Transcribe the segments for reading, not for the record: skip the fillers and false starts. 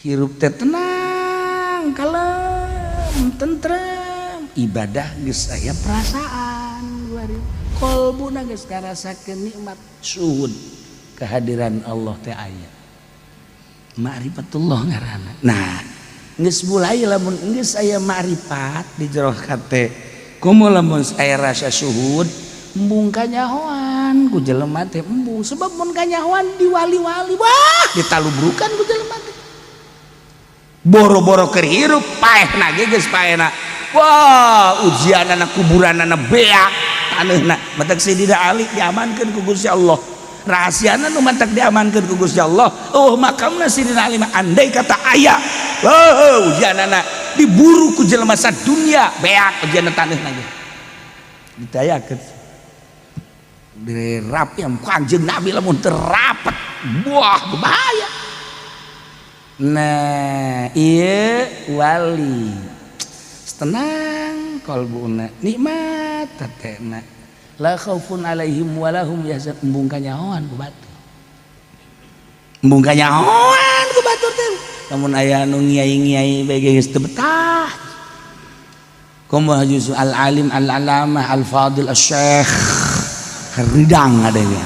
Hirup teh tenang, kalem, tentrem, ibadah geus aya perasaan, kolbuna geus ngarasakeun nikmat syuhud, kehadiran Allah teh aya, ma'rifatullah ngaranna. Nah, geus mulai lamun geus aya ma'rifat di jero hate, komo lamun aya rasa syuhud, embung kanyahoan ku jelema teh, embung. Sebab mun kanyahoan di wali-wali, wah, ditalubrukan ku jelema teh. Boro-boro keur hirup, paehna ge geus paehna. Wah, ujianana, kuburanana beak taneuhna. Matak Sayyidina Ali diamankeun ku Gusti Allah, rahasiana nu matak diamankeun ku Gusti Allah. Oh, makamna Sayyidina Ali mah andai kata aya, oh, ujianana diburu ku jelema sadunya, beak ujianna, taneuhna ge ditayakeun, dirap yang Kanjeng Nabi lamun terapat, buah bahaya. Nah, iya, wali tenang kalbuna, nikmat hatena, la khaufun alaihim walahum yahzanun. Embung kanyahoan ku batur, embung kanyahoan ku batur teh. Lamun aya nu ngiai-ngiai bae geus teu betah, komo justru al alim, al alamah, al fadil, al syekh, ridang adanya.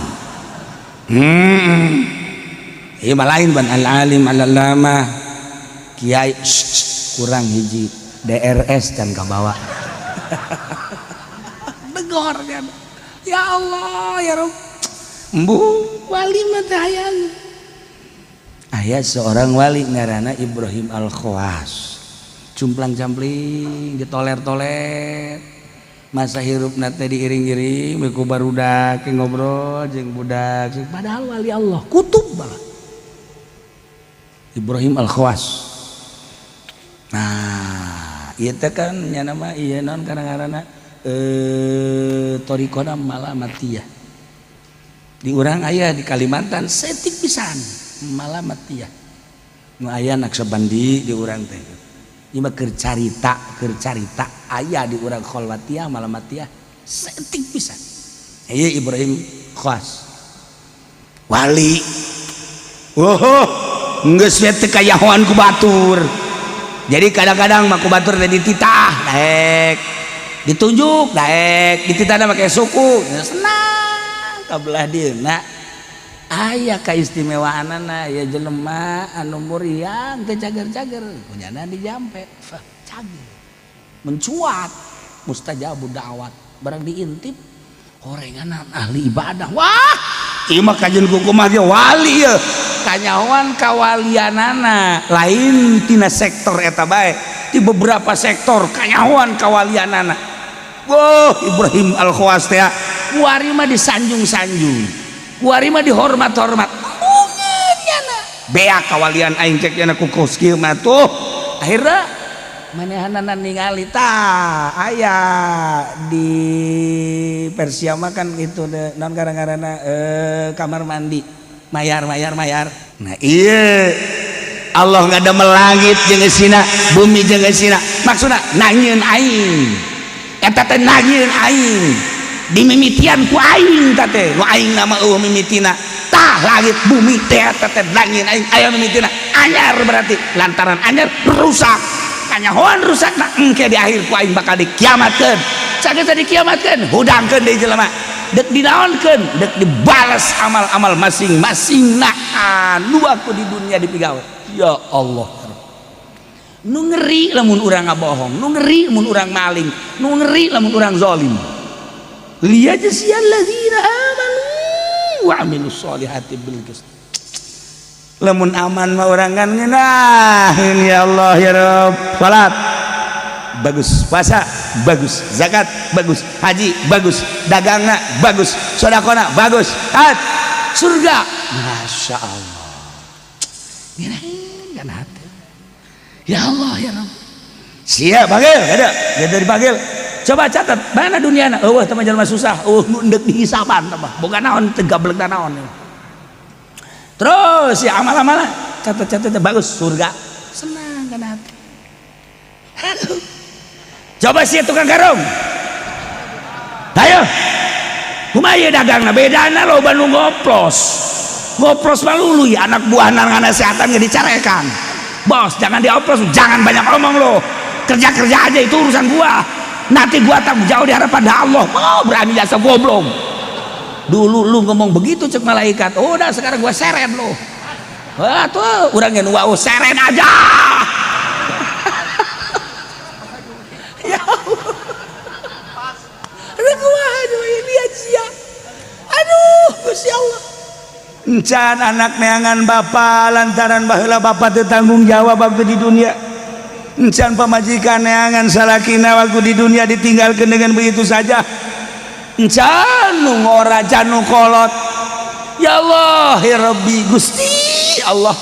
Ieu mah lain ban al alim, al alamah, kiai, kurang hiji DRS dan kabawa begor kan. Ya Allah, ya Rob. Embu wali mah teh hayang. Aya seorang wali ngaranna Ibrahim Al-Khawas, cumplang campling, ditoler-toler, masa hirup teh diiring-iring ku barudak, ngobrol jeung budak, padahal wali Allah, kutub malah, Ibrahim Al-Khawas. Nah, ieu teh kan nya nama ieu naon kadang-kadang thoriqohna Malamatiyah. Di urang aya, di Kalimantan setik pisan Malamatiyah nu aya Naksabandi. Di urang teh ieu mah keur carita, keur carita, aya di urang Khalwatiyah, Malamatiyah setik pisan. Ieu Ibrahim Khawas wali. Oh, geus we teu kayahoan ku batur. Jadi kadang-kadang mah ku batur teh dititah daek, ditunjuk daek, dititahna make suku, senang kabelah dieuna. Aya kaistimewaanana ya, jelema anu muriang teu cager-cager, kunyana dijampe cager, mencuat, mustajabud da'wat. Barang diintip horengan ahli ibadah, wah, ieu mah kajeun kukumaha ge wali ye. Kanyahoan kawalianana lain tina sektor eta bae, di beberapa sektor kanyahoan kawalianana. Wah, Ibrahim Al-Khawas teh kuari mah disanjung-sanjung, kuari mah dihormat-hormat. Beak kawalian aing, cek ku kos kieu mah tuh. Akhirnya manehanana ningali tah aya di Persia mah kan itu non kadang-kadang kamar mandi mayar, mayar, mayar. Nah, iya, Allah nggak ada melangit jeung eusina, bumi jeung eusina, maksudna nanyieun aing. Eta teh nanyieun aing, dimimitian ku aing ta teh, nu aing nama eueuh mimitina. Tah, langit bumi teh eta teh nanyieun aing, aya mimitina anyar. Berarti lantaran anyar rusak, kanyahoan rusak. Nah, engke di akhir ku aing bakal dikiamatkeun. Saged dikiamatkeun, hudangkeun deui jelema, dek dinaonkeun, dek dibalas amal-amal masing-masing. Nah, anu aku di dunia dipigawe. Ya Allah, nu ngeri lamun urang ngabohong, nu ngeri lamun urang maling, nu ngeri lamun urang zalim. Liyajziyalladzina amanu wa amilus solihati bil qist. Lamun aman mah urang kan ngeunah. Ya Allah, ya Rabb, salat bagus, puasa bagus, zakat bagus, haji bagus, dagangna bagus, sedekahna bagus, hat surga. Masya Allah, ngeunaheun kana hati. Ya Allah, ya Rabb. Siap panggil ada gitu, dipanggil, coba catat mana duniana. Eueuh teh jelema susah, eueuh nu endek dihisaban teh mah boga naon, teu gablek naon. Terus ya amal-amal catat-catat bagus, surga, senang kana hati. Aduh. Coba sih tukang karung, ayo, kumaha ieu dagangna? Bedana loba nu ngoplos, ngoplos mah luluy, anak buah nang sehatan ge dicarekan. Bos, jangan dioplos, jangan banyak omong lo. Kerja-kerja aja, itu urusan gua. Nanti gua tanggung jawab di hadapan Allah. Oh, berani jasa goblok. Dulu lu ngomong begitu, cek malaikat. Udah, sekarang gua seret lo. Wah, tuh urang yang wow, seret aja. Ya Allah. Aduh, ini aja. Aduh, Gusti Allah. Encan anak neangan bapak lantaran baheula bapak teu tanggung jawab waktu di dunia. Encan pamajikan neangan salakina waktu di dunia ditinggalkan dengan begitu saja. Encan nu ngora, can nu kolot. Ya Allah, ya Rabbi, Gusti Allah.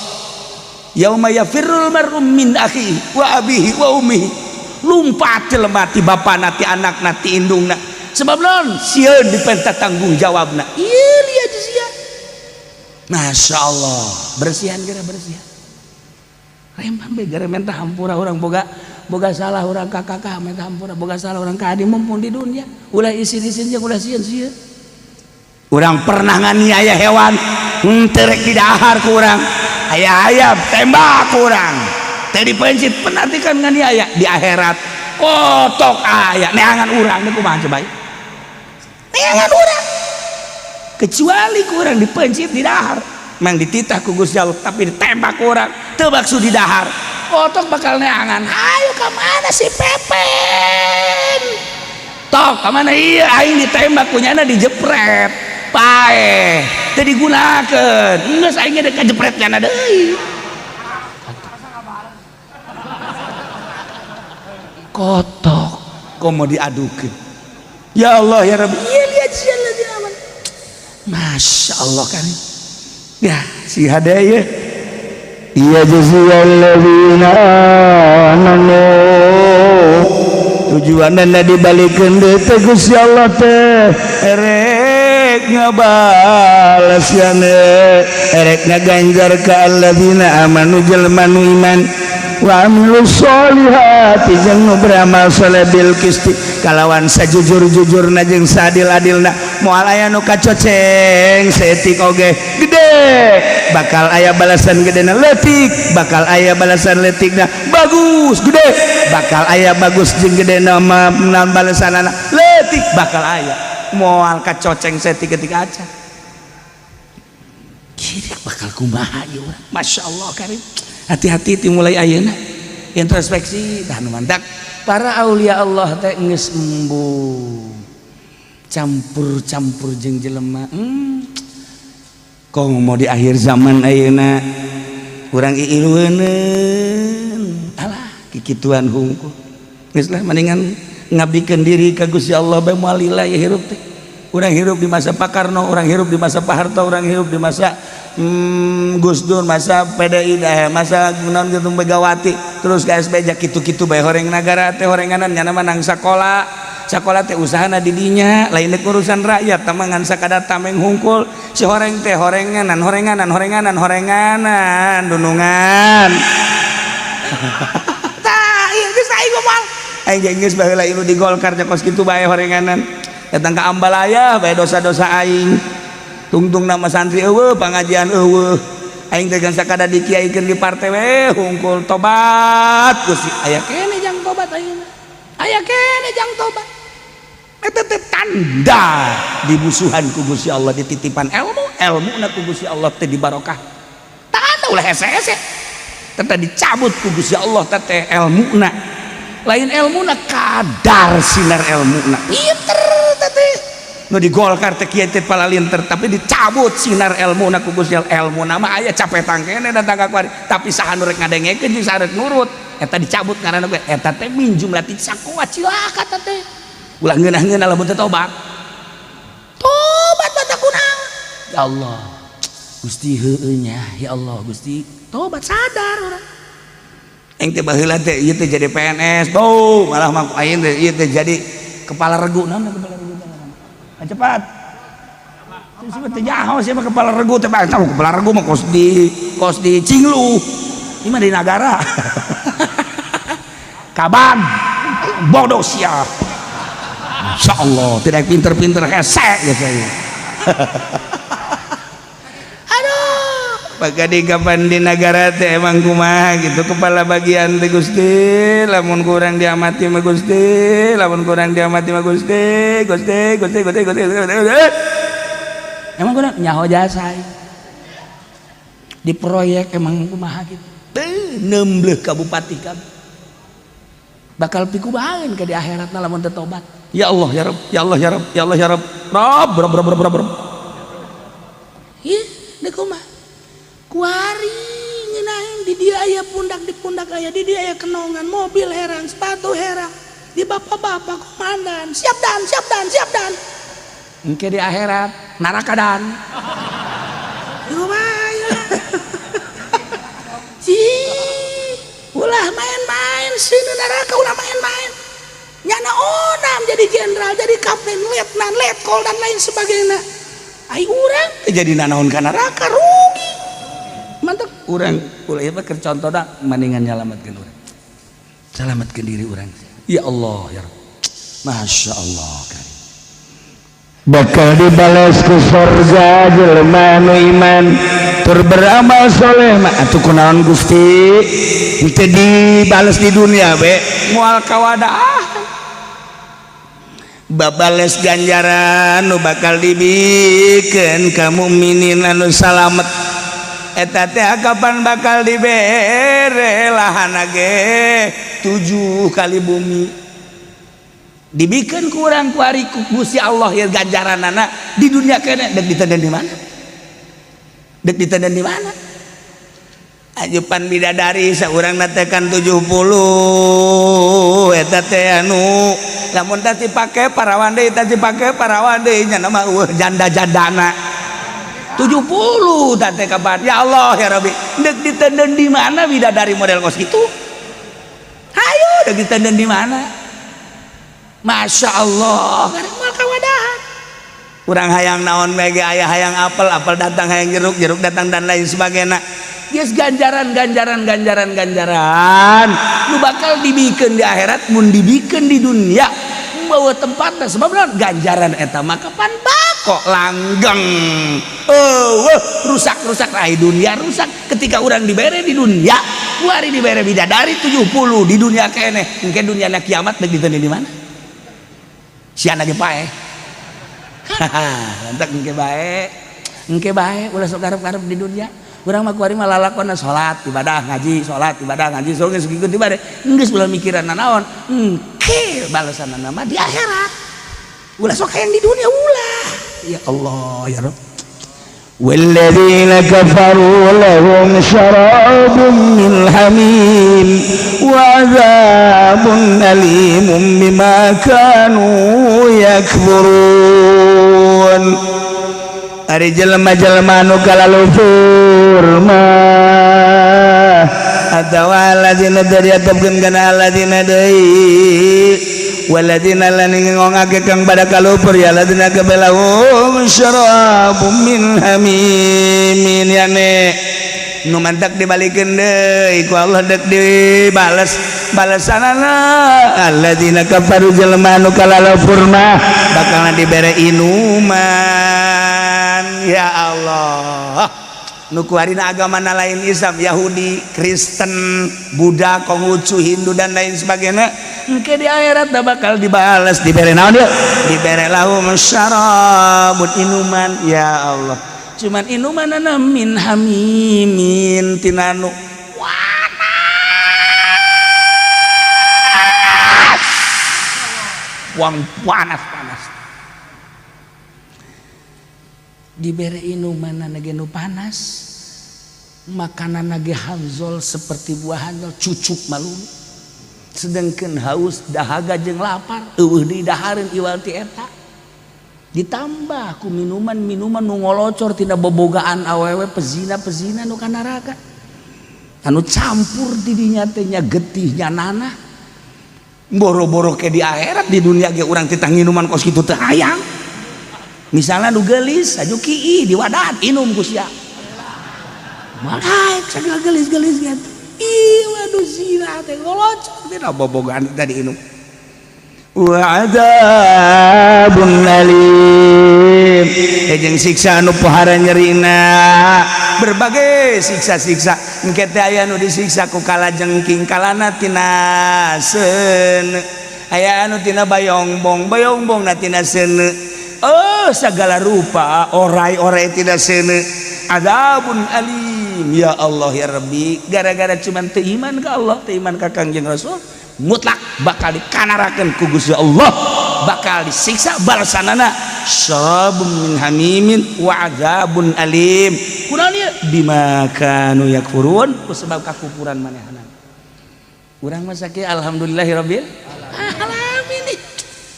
Yauma yafirrul mar'u min akhihi wa abihi wa ummihi. Lumpat jelema ti bapana, ti anakna, ti indungna. Sebab naon? Sieun dipenta tanggung jawabna. Ieu lihat sia. Masya Allah, bersihan kira bersihan. Remah be gara minta hampura urang, boga boga salah urang ka kakak minta hampura, boga salah urang ka adi mumpung di dunia. Ulah isin-isin jeung ulah sieun-sieun. Urang pernah nganiaya hewan, henteu rek didahar ku urang. Aya ayam tembak ku urang. Teu dipencit penartikan nganiaya di akhirat. Kotok aya neangan urang teh kumaha coba? Neangan urang. Kecuali ku urang dipencit di dahar. Mang dititah ku Gusti Allah tapi ditembak ku urang, teu maksud di dahar. Kotok bakal neangan. Ayo ka mana si Pepen? Tok ka mana ieu aing ditembak kunyana dijepret. Paeh, teu digunakeun. Geus aing ge kajepret nyana deui. Kotok komo diadukeun. Ya Allah ya Rabbi. Ieu lihat sia aman. Masya Allah kan. Ya si hadaya. Iya jaziyalladzina amanu. Tujuanna dibalikeun deui teh Gusti Allah teh erek ngabales yane, erek ngaganjar ka alladzina amanu jelema nu iman wa amilus solihati jeung nu beramal soleh bil qisti kalawan sajujur-jujurna jeung saadil-adilna. Moal aya nu kacoceng saeutik oge, gede bakal aya balasan gedena, leutik bakal aya balasan leutikna, bagus gede bakal aya bagus jeung gedena naon balasanana, leutik bakal aya. Moal kacoceng saeutik ketika acan kiri bakal kumaha ieu urang. Masya Allah karim. Hati-hati ti mulai ayeuna introspeksi dah nu mantak para aulia Allah teh geus embung campur-campur jeung jelema. Kong mau di akhir zaman ayeuna urang iilueuneun alah kikituan hungkul. Geus lah mendingan ngabdikeun diri ka Gusti Allah bae, moal lila ya hirup teh. Urang hirup di masa Pak Karno, urang hirup di masa Pak Harto, urang hirup di masa Gus Dur, masa PDI, masa naon gitu Megawati, terus ke SBY, kitu-kitu bae horeng nagara teh horenganan nyana mah nang sakola. Sakola teh usahana di dinya, lain urusan rakyat tah ngan sakadar tameng hungkul si horeng teh, horenganan horenganan horenganan horenganan dunungan. Tah ieu geus aing moal aing ge geus baheula ilu di Golkar teh kos kitu bae horenganan, datang ke Ambalaya bae dosa-dosa aing tungtung nama santri eueuh, pengajian eueuh, aing teh kan sakada dikiaikeun di partai we hungkul. Tobat Gusti, aya keneh jang tobat ayeuna, aya keneh jang tobat. Eta teh tanda dimusuhan ku Gusti Allah, dititipan ilmu, ilmuna ku Gusti Allah teh dibarokah. Tanda ulah hese-hese teh dicabut ku Gusti Allah teh ilmuna, lain ilmuna, kadar sinar ilmuna. Pinter teh nu di Golkar teh kieu teh palalinter, tapi dicabut sinar ilmuna ku Gusti Allah. Ilmuna mah aya capetan keneh datang ka kuari, tapi saha nu rek ngadengekeun jeung saha rek nurut eta dicabut ngaranna ge. Eta teh min jumlati saqwa, cilaka teh. Ulah ngeunah-ngeunah lamun teh tobat. Tobat mata kunaon? Ya Allah Gusti, heueuh nya, ya Allah Gusti, tobat sadar urang. Aing teh baheula teh ieu teh jadi PNS, bau malah mah aing teh ieu teh jadi kepala regu. Naon kepala regu teh? Cepat. Siapa teh nyaho siapa kepala regu teh? Bang, tahu kepala regu mah kos di Cinglu. Ini mah di nagara. Kaban bodoh sia. Masya Allah, tidak pinter-pinter hese gitu. Aduh, Maka di kapan di negara teh emang kumaha gitu kepala bagian teh, Gusti, lamun kurang diamati mah, Gusti, lamun kurang diamati mah, Gusti, Gusti, Gusti, Gusti, Gusti, Gusti, Gusti. Emang kurang nyaho jasa di proyek, emang kumaha gitu. Nembleh ka bupati kabeh bakal pikumahaeun ke di akhirat lamun teu tobat. Ya Allah, ya Rabb, ya Allah, ya Rabb, ya Allah, ya Rabb, Rabb, Rabb, Rabb, Rabb, Rabb. Ih, deuk kumaha kuari ngenahin di dia aya pundak, di pundak aya, di dia aya kenongan, mobil herang, sepatu herang, di bapak-bapak komandan, siap dan, siap dan, siap dan. Engke di akhirat neraka dan kumaha sih? Ulah main-main sini, neraka ulah main-main. Nyana onam jadi jenderal, jadi kapten, letnan, letkol, dan lain sebagainya. Ai urang jadi nanaon ka neraka, rugi. Mantap urang ulah ieu mah keur contohna, mendingan nyalametkeun urang, selamatkeun diri urang. Ya Allah, ya Rabb, Masya Allah, karim. Bakal dibales ku sorga jelema nu iman tur beramal soleh mah. Atuh kunaon, Gusti, teu dibales di dunia be? Moal kawadah babales ganjaran nu bakal dibikeun ka mukminin anu salamet eta teh kapan bakal dibere lahan ge tujuh kali bumi, dibikin kurang kuari ku Gusti Allah ya. Ganjaranana di dunia kene dek ditenden di mana? Dek ditenden di mana? Ajupan bidadari saurang natekan 70 eta teh anu lamun teh dipake parawan deui, teh dipake parawan deui, nya mah eueuh janda-jandana 70 teh kapan. Ya Allah, ya Rabbi, dek ditenden di mana bidadari model kos gitu? Ayo, dek ditenden di mana? Masya Allah. Moal kawadahan. Kurang hayang naon mege aya, hayang apel, apel datang, hayang jeruk, jeruk datang, dan lain sebagainya. Geus ganjaran, ganjaran, ganjaran, ganjaran nu bakal dibikin di akhirat, mun dibikin di dunia bawa tempatnya. Sebab naon? Ganjaran eta mah kapan bako langgeng, oh rusak rusak. Ai dunia rusak, ketika orang dibere di dunia kuari dibere bidadari 70 di dunia kene, mungkin dunia na kiamat dek ditenden di mana? Sia lagi pae. Lantak engke bae, engke bae, ulah sok garep-garep di dunia. Urang mah kuari mah lalakonna salat, ibadah, ngaji, salat, ibadah, ngaji, so geus ngikuti ibadah, geus ulah mikiran naon. Engke balasanna mah di akhirat. Ulah sok hayang di dunia, ulah. Ya Allah, ya Rabb. والذين كفروا لهم شراب من حميم وعذاب أليم بما كانوا يكفرون. Ari jelema-jelema nu kalalufur mah atawa alladzina dari atupkeun kana alladzina deui, waladina lan ngongake kang pada kalupur ya ladina kabelahum syarabum min hamimin, yane nu mantak dibalikeun deui ku Allah, dek dibales balesanana alladzina kafaru. Jelema nu kalalufur mah bakal dibere inuman. Ya Allah, nu kuarina agama lain Islam, Yahudi, Kristen, Buddha, Konghucu, Hindu, dan lain sebagainya, engke di akhirat dah bakal dibales, dibere naon dia? Dibere lahum syarabun, inuman. Ya Allah, cuman inuman min hamimin, tina nu panas, wang panas panas. Dibere inuman ge nu panas, makanan ge hanzol, seperti buah hanzol, cucuk malu. Sedangkan haus dahaga jeung lapar eueuh didahareun iwal ti eta, ditambah ku minuman-minuman nu ngolocor tina bobogaan awewe pezina-pezina nu ka neraka, anu campur di dinya teh nya getih nya nanah. Boro-boro ke di akhirat, di dunia ge urang titah nginuman kos kitu teu hayang. Misalnya nu geulis aju kii diwadahan inum ku sia. Maka segala gelis-gelis gitu. Ih, waduh, zina teh ngolocor tina bobogaan tadi inum. Wa adzabun alim jeung siksa anu pohara nyerina. Berbagai siksa-siksa engke teh aya nu disiksa ku kalajengking kalana tina seuneu, aya anu tina bayongbong, bayongbong na tina seuneu. Oh, segala rupa orai-orai tina seuneu. Azabun alim. Ya Allah ya Rabbi, gara-gara cuman teu iman ka Allah, teu iman ka Kangjeng Rasul, mutlak bakal dikanarakeun ku Gusti Allah, bakal disiksa. Balasanana syarabun min hamimin wa azabun alim. Kunaon ieu? Bima kanu yakfurun, ku sebab kakufuran manehna. Urang mah sakieu, alhamdulillahirabbil alamin.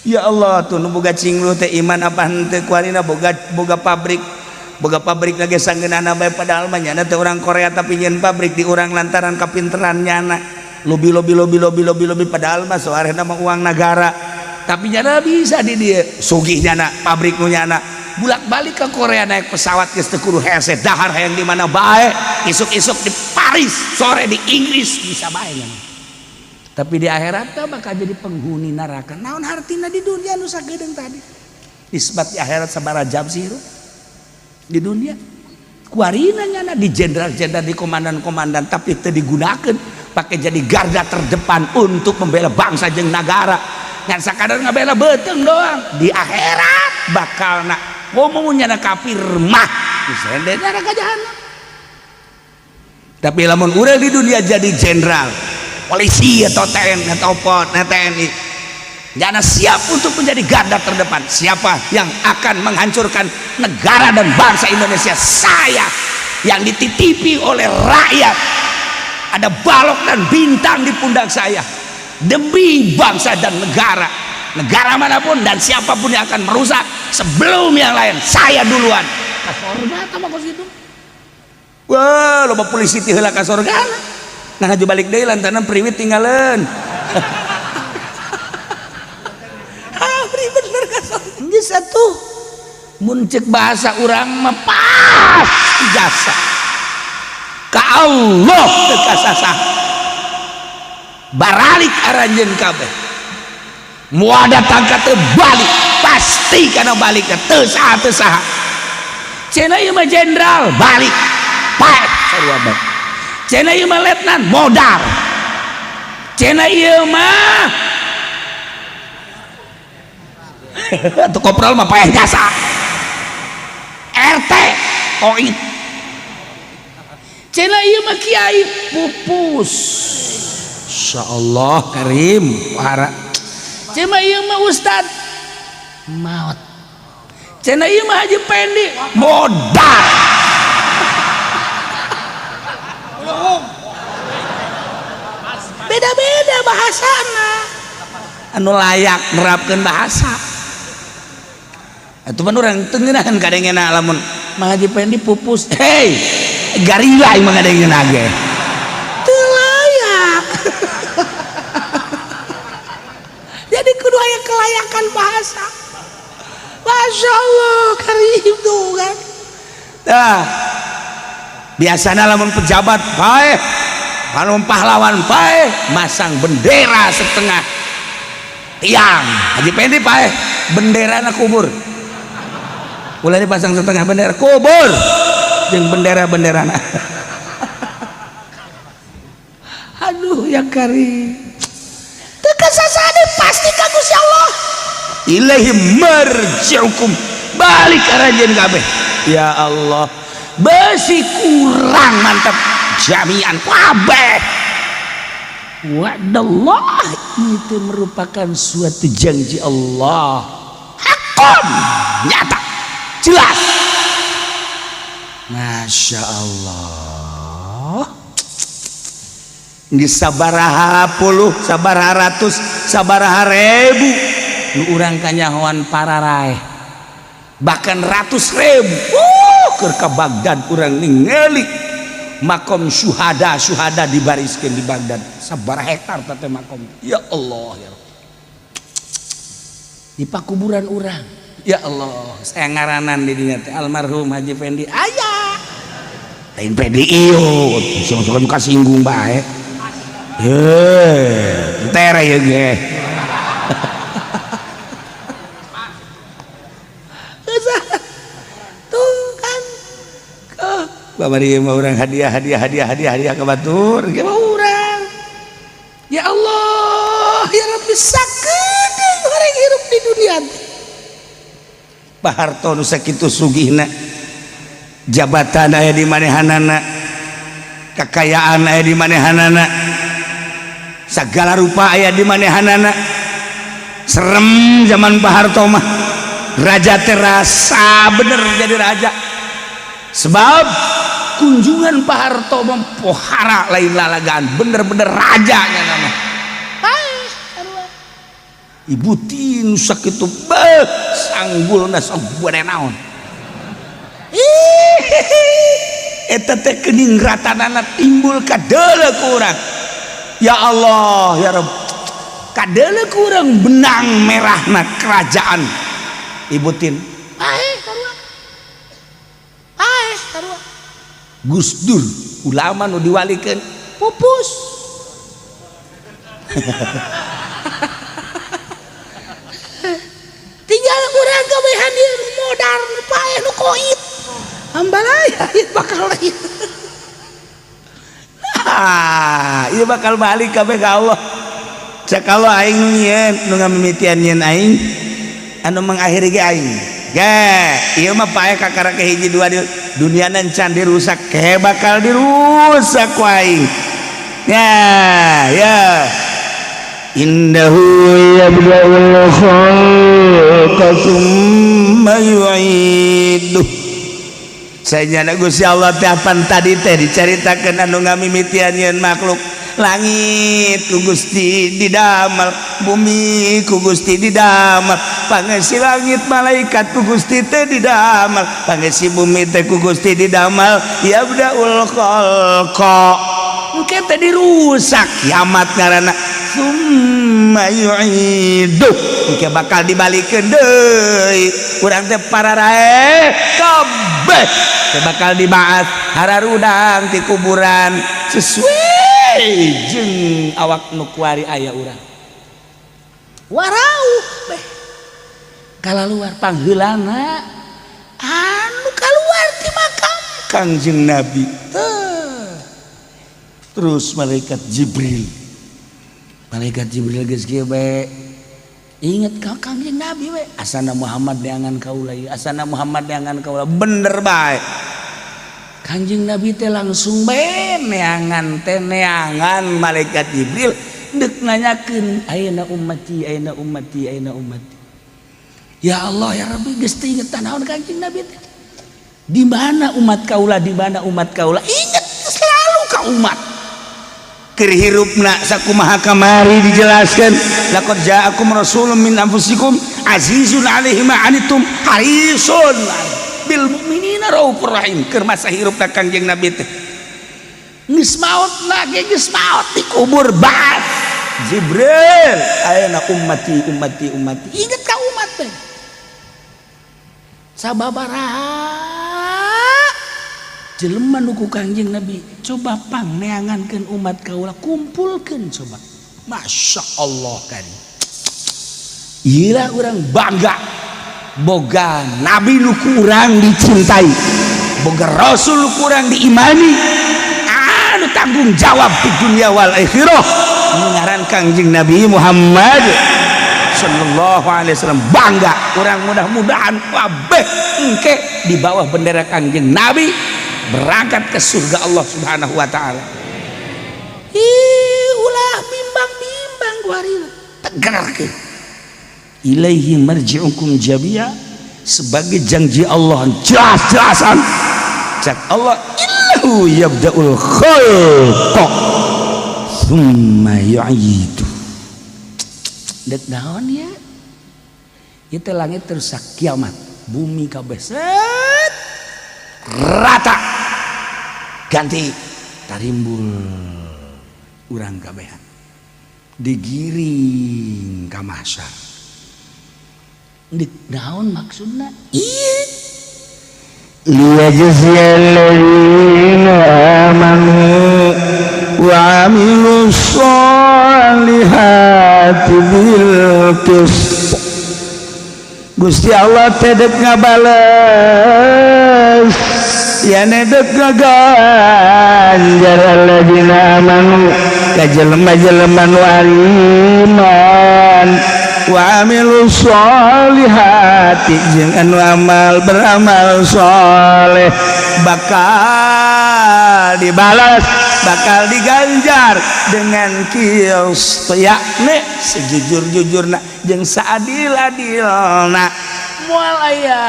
Ya Allah, tuh nu boga cinglu teh iman apa henteu kuarina. Boga boga pabrik, boga pabrik lagi sanggeunana bae, padahal mah nyana teh urang Korea tapi nyeun pabrik di urang lantaran kapinteran nyana lobi lobi lobi lobi lobi lobi, padahal mah soarena mah uang negara, tapi nyana bisa di dia sugih. Nyana pabrik nu nyana bulak balik ke Korea naik pesawat geus teu kudu hese, dahar hayang di mana bae, isuk-isuk di Paris, sore di Inggris bisa bae nyana. Tapi di akhirat teh bakal jadi penghuni neraka. Naon hartina di dunia nu sagedeung tadi nisbat di akhirat sabaraha jam sih hirup di dunia? Kuarina nyana di jenderal-jenderal, di komandan-komandan, tapi teu digunakan pakai jadi garda terdepan untuk membela bangsa jeung negara, ngan sakadar ngabela beuteung doang. Di akhirat bakal nak ngomong nyana kafir mah disende neraka jahanam. Tapi lamun urang di dunia jadi jenderal, polisi, atau TNI atau TNI, nyana siap untuk menjadi garda terdepan. Siapa yang akan menghancurkan negara dan bangsa Indonesia? Saya yang dititipi oleh rakyat, ada balok dan bintang di pundak saya demi bangsa dan negara. Negara manapun dan siapapun yang akan merusak, sebelum yang lain saya duluan ke surga. Sama kos itu, wah, loba polisi ti heula ka surga. Nah, ngaju balik deui lantaran priwit tinggalan. Ah, bener ka surga. Geus atuh, mun cek bahasa urang mah pas ijazah ka Allah teu kasasah, baralik aranjeun kabeh, moal datang ka teu balik, pasti kana balik teu saha teu saha. Cenah ieu mah jenderal balik pae sarua bae, cenah ieu mah letnan modar, cenah ieu mah atuh kopral mah paeh jasa, RT koit, cenah ieu mah kiai pupus. Insyaallah karim para, cenah ieu mah ustad maut, cenah ieu mah Haji Pendi modar. Beda-beda bahasana, anu layak nerapkeun bahasa atuh mah urang teu ngeunaheun kadengena. Lamun Mang Haji Pendi pupus, hei, garila imah ngadengena ge teu layak. Jadi kudu aya kelayakan bahasa. Masya Allah karim tuh kan. Dah biasanya lamun pejabat bae, lamun pahlawan bae, masang bendera setengah tiang. Haji Pendi pae, bendera kubur, mulai dipasang setengah bendera kubur jeung bendera-bendera. Aduh ya karim, teu kasasade pasti ka Gusti Allah. Ilaihi marji'ukum, balik aranjeun kabeh. Ya Allah, besi kurang mantap jami'an kabeh. Wa'dallah, itu merupakan suatu janji Allah, hakon, nyata, jelas. Masya Allah. Geus sabaraha puluh, sabaraha ratus, sabaraha ribu nu urang kanyahoan pararaeh, bahkan ratus ribu. Keur ka Baghdad urang ningali makom syuhada, syuhada dibariskeun di Baghdad sabaraha hektar teh makom. Ya Allah ya Rabbi. Di pakuburan urang, ya Allah, saya ngaranan di dinya teh almarhum Haji Fendi aya lain Fendi ieu sok-sok kasinggung bae. Heh, tere ya ge. Tuh kan. Kamari mah urang hadiah, hadiah, hadiah, hadiah, hadiah ka batur. Ge mah urang. Ya Allah, ya Rabbi, sakedeung horeng hirup di dunia teh. Pak Harto nu sakitu sugihna, jabatan aya di manehanana, kekayaan aya di manehanana, segala rupa aya di manehanana. Serem zaman Pak Harto mah, raja terasa bener jadi raja, sebab kunjungan Pak Harto mempohara lain lalagaan, bener-bener rajanya nama. Ibu Tin sakitu beuh sanggulna, sok gede naon. Ih, eta teh keningratanana timbul kadeuleu ku urang. Ya Allah, ya Rabb, kadeuleu ku urang benang merahna kerajaan Ibu Tin. Paeh sarua, paeh sarua. Gus Dur, ulama nu diwalikeun, pupus. Tinggal urang kabehan ieu nu modar, nu paeh, nu koit ambalaya. Ieu bakal lain. Nah, ieu bakal balik kabeh ka Allah. Cek Allah, aing nu nyieun, nu ngamimitian nyieun aing, anu mengakhiri ge aing. Ge ieu mah paeh kakara ke hiji dua di dunia, can dirusak ke bakal dirusak ku aing ya ya. Innahu yabda'ul khalqa tsumma yu'iduh. Saya Gusti Allah teh apan tadi teh dicaritakeun anu ngamimitian nyieun makhluk. Langit ku Gusti didamel, bumi ku Gusti didamel, pangesi langit malaikat ku Gusti teh didamel, pangesi bumi teh ku Gusti didamel. Yabdaul khalqa, engke teh dirusak, kiamat ngaranna. Summa yu'iduh, engke bakal dibalikeun deui urang teh para rae kabeh teh, bakal dibaat hararudang ti kuburan sesuai jeung awak nu kuari aya urang warauh beh kalaluar. Pangheulana anu kaluar ti makam Kangjeng Nabi. Teuh. Terus malaikat Jibril, malaikat Jibril geus kieu bae, inget ka Kangjeng Nabi we, asana Muhammad neangan kaula ieu, asana Muhammad neangan kaula. Bener bae, Kangjeng Nabi teh langsung bae neangan teh, neangan malaikat Jibril deuk nanyakeun, "Aina ummati, aina ummati, aina ummati?" Ya Allah, ya Rabbi, geus teu inget naon Kangjeng Nabi teh. Di mana umat kaula, di mana umat kaula? Inget selalu ka umat. Keur hirupna sakumaha kamari dijelaskan, laqad ja'akum rasulun min anfusikum azizun alaihi ma anittum harisun bil mukminina raufur rahim. Keur masa hirupna Kangjeng Nabi teh. Geus maot lagi, geus maot dikubur, baat Jibril, "Aina ummati, ummati, ummati?" Inget ka umat teh. Sababaraha jelema nu ku Kangjeng Nabi coba pang neangankeun umat kaula, kumpulkeun coba. Masya Allah kan. Iyalah, urang bangga boga nabi nu kurang dicintai, boga rasul nu kurang diimani, anu tanggung jawab di dunia wal akhirah, ngaran Kangjeng Nabi Muhammad sallallahu alaihi wasallam. Bangga urang, mudah-mudahan kabeh engke di bawah bendera Kangjeng Nabi berangkat ke surga Allah Subhanahu wa taala. Ih, ulah bimbang-bimbang kuari, tegar ke ilaihi marji'ukum jami'a, sebagai janji Allah jelas-jelasan. Cak Allah, innahu yabda'ul khalqa thumma yu'idu. Dek naon ya? Itu langit terus kiamat, bumi kabeh set rata, ganti tarimbul, urang kabehan digiring ka mahsyar. Dek naon maksudna? Iya. ليجزي الذين آمنوا وعملوا الصالحات بالقسط. Gusti Allah teh dek ngabales. Yen dek ngaganjar alladzina amanu ka jelema-jelema nu iman, wa amilu sholihati, jeung anu amal beramal soleh, bakal dibalas, bakal diganjar dengan qist, yakni sejujur-jujurna jeung saadil-adilna. Moal aya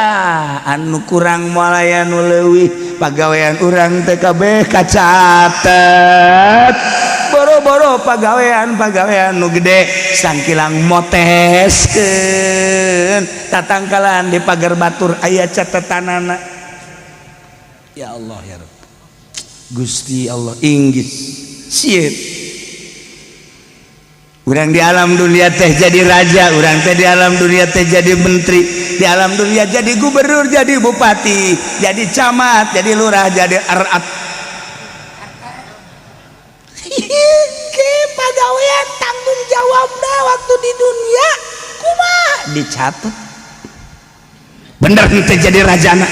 anu kurang, moal aya nu leuwih. Pagawean urang teh kabeh kacatet. Boro-boro pagawean-pagawean nu gede, sangkilang moteskeun tatangkalan di pagar batur aya catetanana. Ya Allah, ya Rabb, Gusti Allah inggis sieun. Urang di alam dunia teh jadi raja, urang teh di alam dunia teh jadi menteri, di alam dunia jadi gubernur, jadi bupati, jadi camat, jadi lurah, jadi arat. Ke pagawean tanggung jawabna waktu di dunia kumaha dicatat. Bener henteu jadi rajana,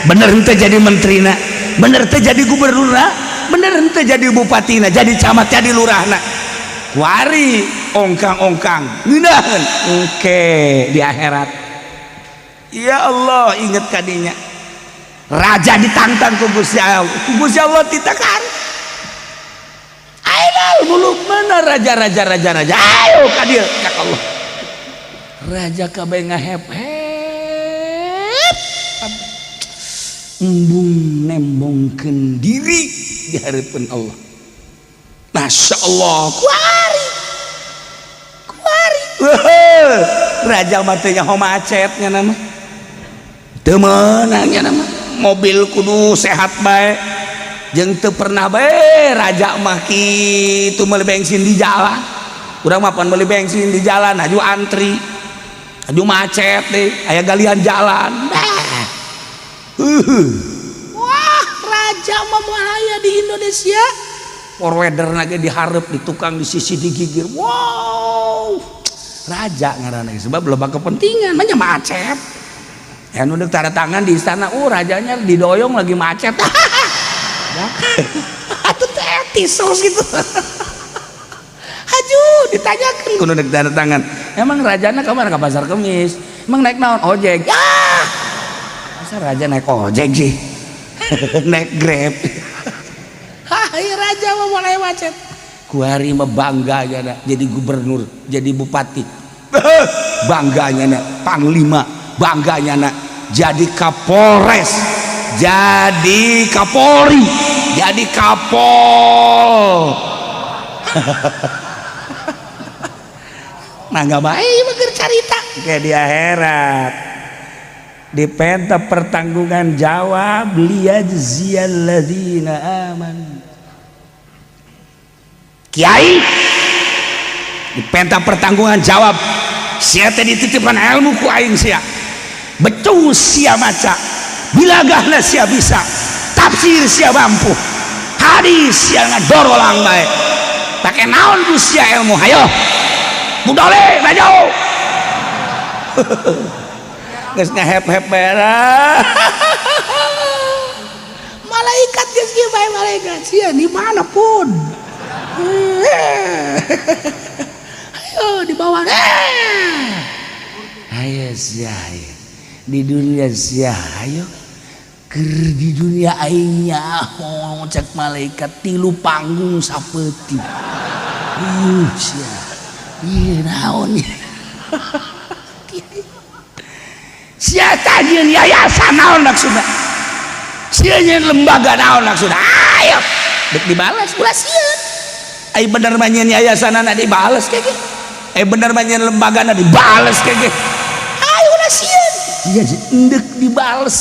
bener henteu jadi menterina, bener teh jadi gubernurna, bener henteu jadi bupatina, jadi camat, jadi lurahna. Kuari ongkang-ongkang ngeunaheun engke di akhirat. Ya Allah, inget kadinya raja ditantang ku Gusti Allah, ku Gusti Allah ditakan. Ayo muluk, mana raja-raja, raja-raja, ayo ka dieu. Cak Allah, raja kabeh ngahep-hep, embung nembongkeun diri di hadapan Allah. Masya Allah, kuari kuari. Wah, raja mah teh nyaho macetnya nama teu meunangnya nama mobil kudu sehat bae, jeung teu pernah bae raja mah kitu meuli bensin di jalan. Urang mah pan meuli bensin di jalan aju antri, aju macet deh, aya galian jalan. Nah. Wah, raja mah moal aya di Indonesia. Forwarder lagi diharap di tukang di sisi digigir. Wow, raja ngaranna sebab loba kepentingan banyak macet ya. Nu tanda tangan di istana, rajanya didoyong lagi macet. Atuh teh etis gitu. Haju ditanyakan kudu dek tanda tangan, emang rajana kemana? Ke Pasar Kemis. Emang naik naon? Ojek. Ya, masa raja naik ojek sih? Naik Grab. Hai, raja mah mulai macet. Kuari mah bangga ya jadi gubernur, jadi bupati, bangganya na panglima, bangganya na jadi Kapolres, jadi Kapolri, jadi Kapol. Nah, nggak baik mah carita kayak di akhirat dipenta pertanggungan jawab. Liyajziyalladzina amanu. Kiai dipenta pertanggungan jawab. Sia teh dititipkan ilmu ku aing, sia becus sia maca, bilagahna sia bisa, tafsir sia mampu, hadis sia ngadorolang bae. Pake naon ku sia ilmu? Hayo budale maju. Geus ngahep-hep berak malaikat, geus kieu bae malaikat sia di mana pun. Ayo di bawah. Ayo sia, ayo di dunia sia, ayo ker di dunia aing nyaho. Cek malaikat, tilu panggung sapeuting. Sia ieu naon ya? Sia tajieun yayasan naon maksudna? Sia nyieun lembaga naon maksudna? Ayo dek dibalas. Ulah sieun. Ai bener mah nyieun yayasanana dibales kayak gitu, ai bener mah nyieun lembagana dibales kayak gitu. Ayo ulah sieun. Iya, endek dibales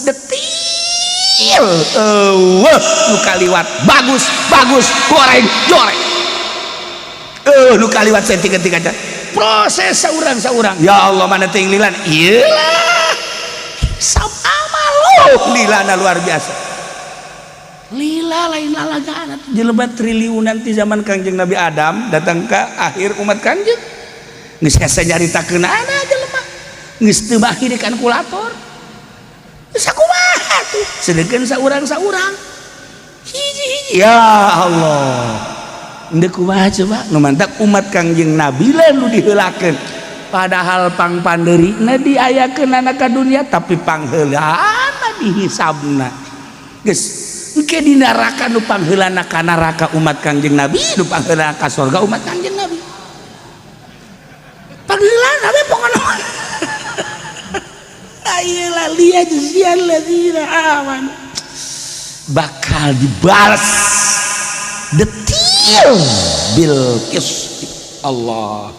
detil. Eueuh nu kaliwat bagus bagus, goreng goreng. Nu kaliwat saeutik aja proses saurang saurang. Ya Allah, mana ting lilan iyalah hisab amal. Oh, lilana luar biasa. Lila lain lalagaan jelema triliunan ti zaman Kangjeng Nabi Adam datang ke akhir umat Kangjeng. Geus hese nyaritakeun ana jelema geus teu baki di kalkulator. Geus sakumaha tuh? Sedengkeun saurang-saurang hiji-hiji, ya Allah, ndek kumaha coba? Nu mantak umat Kangjeng Nabi lah nu diheulakeun, padahal pang pandeurina diayakeun ka dunia, tapi pangheulana dihisabna. Geus, engke di neraka nu pangheulana ka neraka umat Kangjeng Nabi, nu pangheulana ka sorga umat Kangjeng Nabi. Pangheulana we pokona. Ayeuna liyajziyalladzina amanu bakal dibalas detil bil qist. Allah.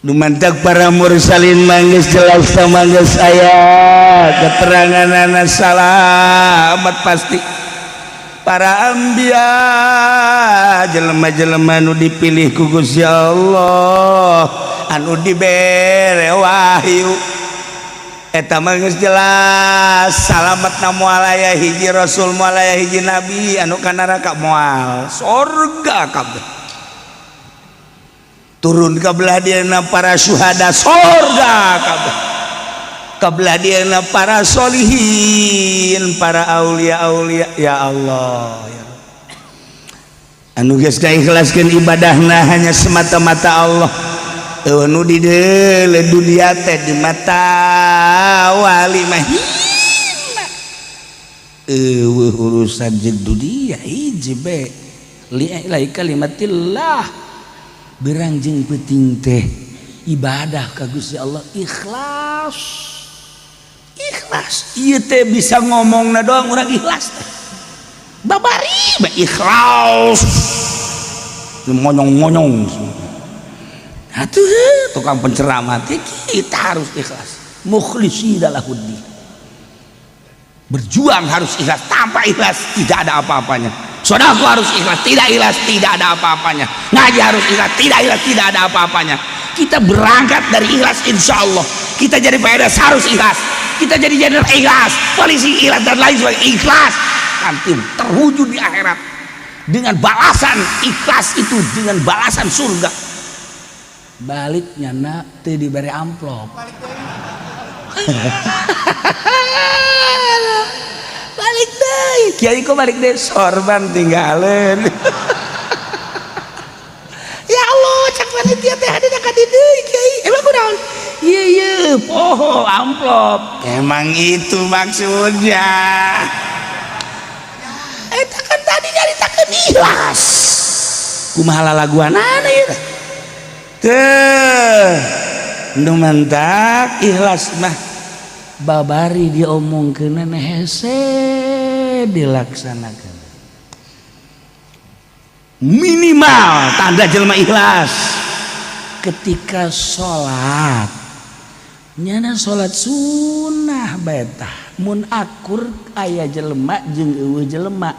Nu mantak para mursalin manggis jelas, manggis aya keterangan salamat pasti. Para anbiya, jelema-jelema nu dipilih ku Gusti Allah, anu dibere wahyu, eta mah geus jelas salametna. Moal aya hiji rasul, moal aya hiji nabi anu ka neraka, moal, sorga kabeh. Turun ka belah dieuna para syuhada, sorga kabeh. Ka belah dieuna para solihin, para aulia aulia, ya Allah, ya. Anu geus ikhlaskeun ibadahna hanya semata-mata Allah, euweuh nu di dunia teh. Di mata wali mah hina, euweuh urusan jeung dunia. Hiji be, li'ila'i kalimatillah. Berang jeung penting teh ibadah ka Gusti Allah ikhlas, ikhlas. Ieu teh bisa ngomongna doang urang ikhlas teh, babari bae ikhlas, monyong-monyong atuh tukang penceramah teh. Kita harus ikhlas, mukhlishina lahuddin. Berjuang harus ikhlas, tanpa ikhlas tidak ada apa-apanya. Sodakoh harus ikhlas, tidak ikhlas tidak ada apa-apanya. Ngaji harus ikhlas, tidak ikhlas tidak ada apa-apanya. Kita berangkat dari ikhlas, insya Allah. Kita jadi PNS harus ikhlas, kita jadi jenderal ikhlas, polisi ikhlas, dan lain sebagainya ikhlas. Nanti terwujud di akhirat dengan balasan ikhlas itu, dengan balasan surga. Baliknya nak teu diberi amplop, Balik deh, kiai, kok balik deh, sorban tinggalin. Ya Allah, cak panitia teh, hadir ka dieu kiai, emang kunaon? Iya iya, poho amplop. Emang itu maksudnya. Eta kan tadi nyaritakeun ikhlas, kumaha lalaguanana ieu teh? Nu mantak ikhlas mah babari diomongkeun hese dilaksanakan. Minimal tanda jelma ikhlas ketika sholat, nyana sholat sunnah betah mun akur aya jelema jeung euweuh jelema,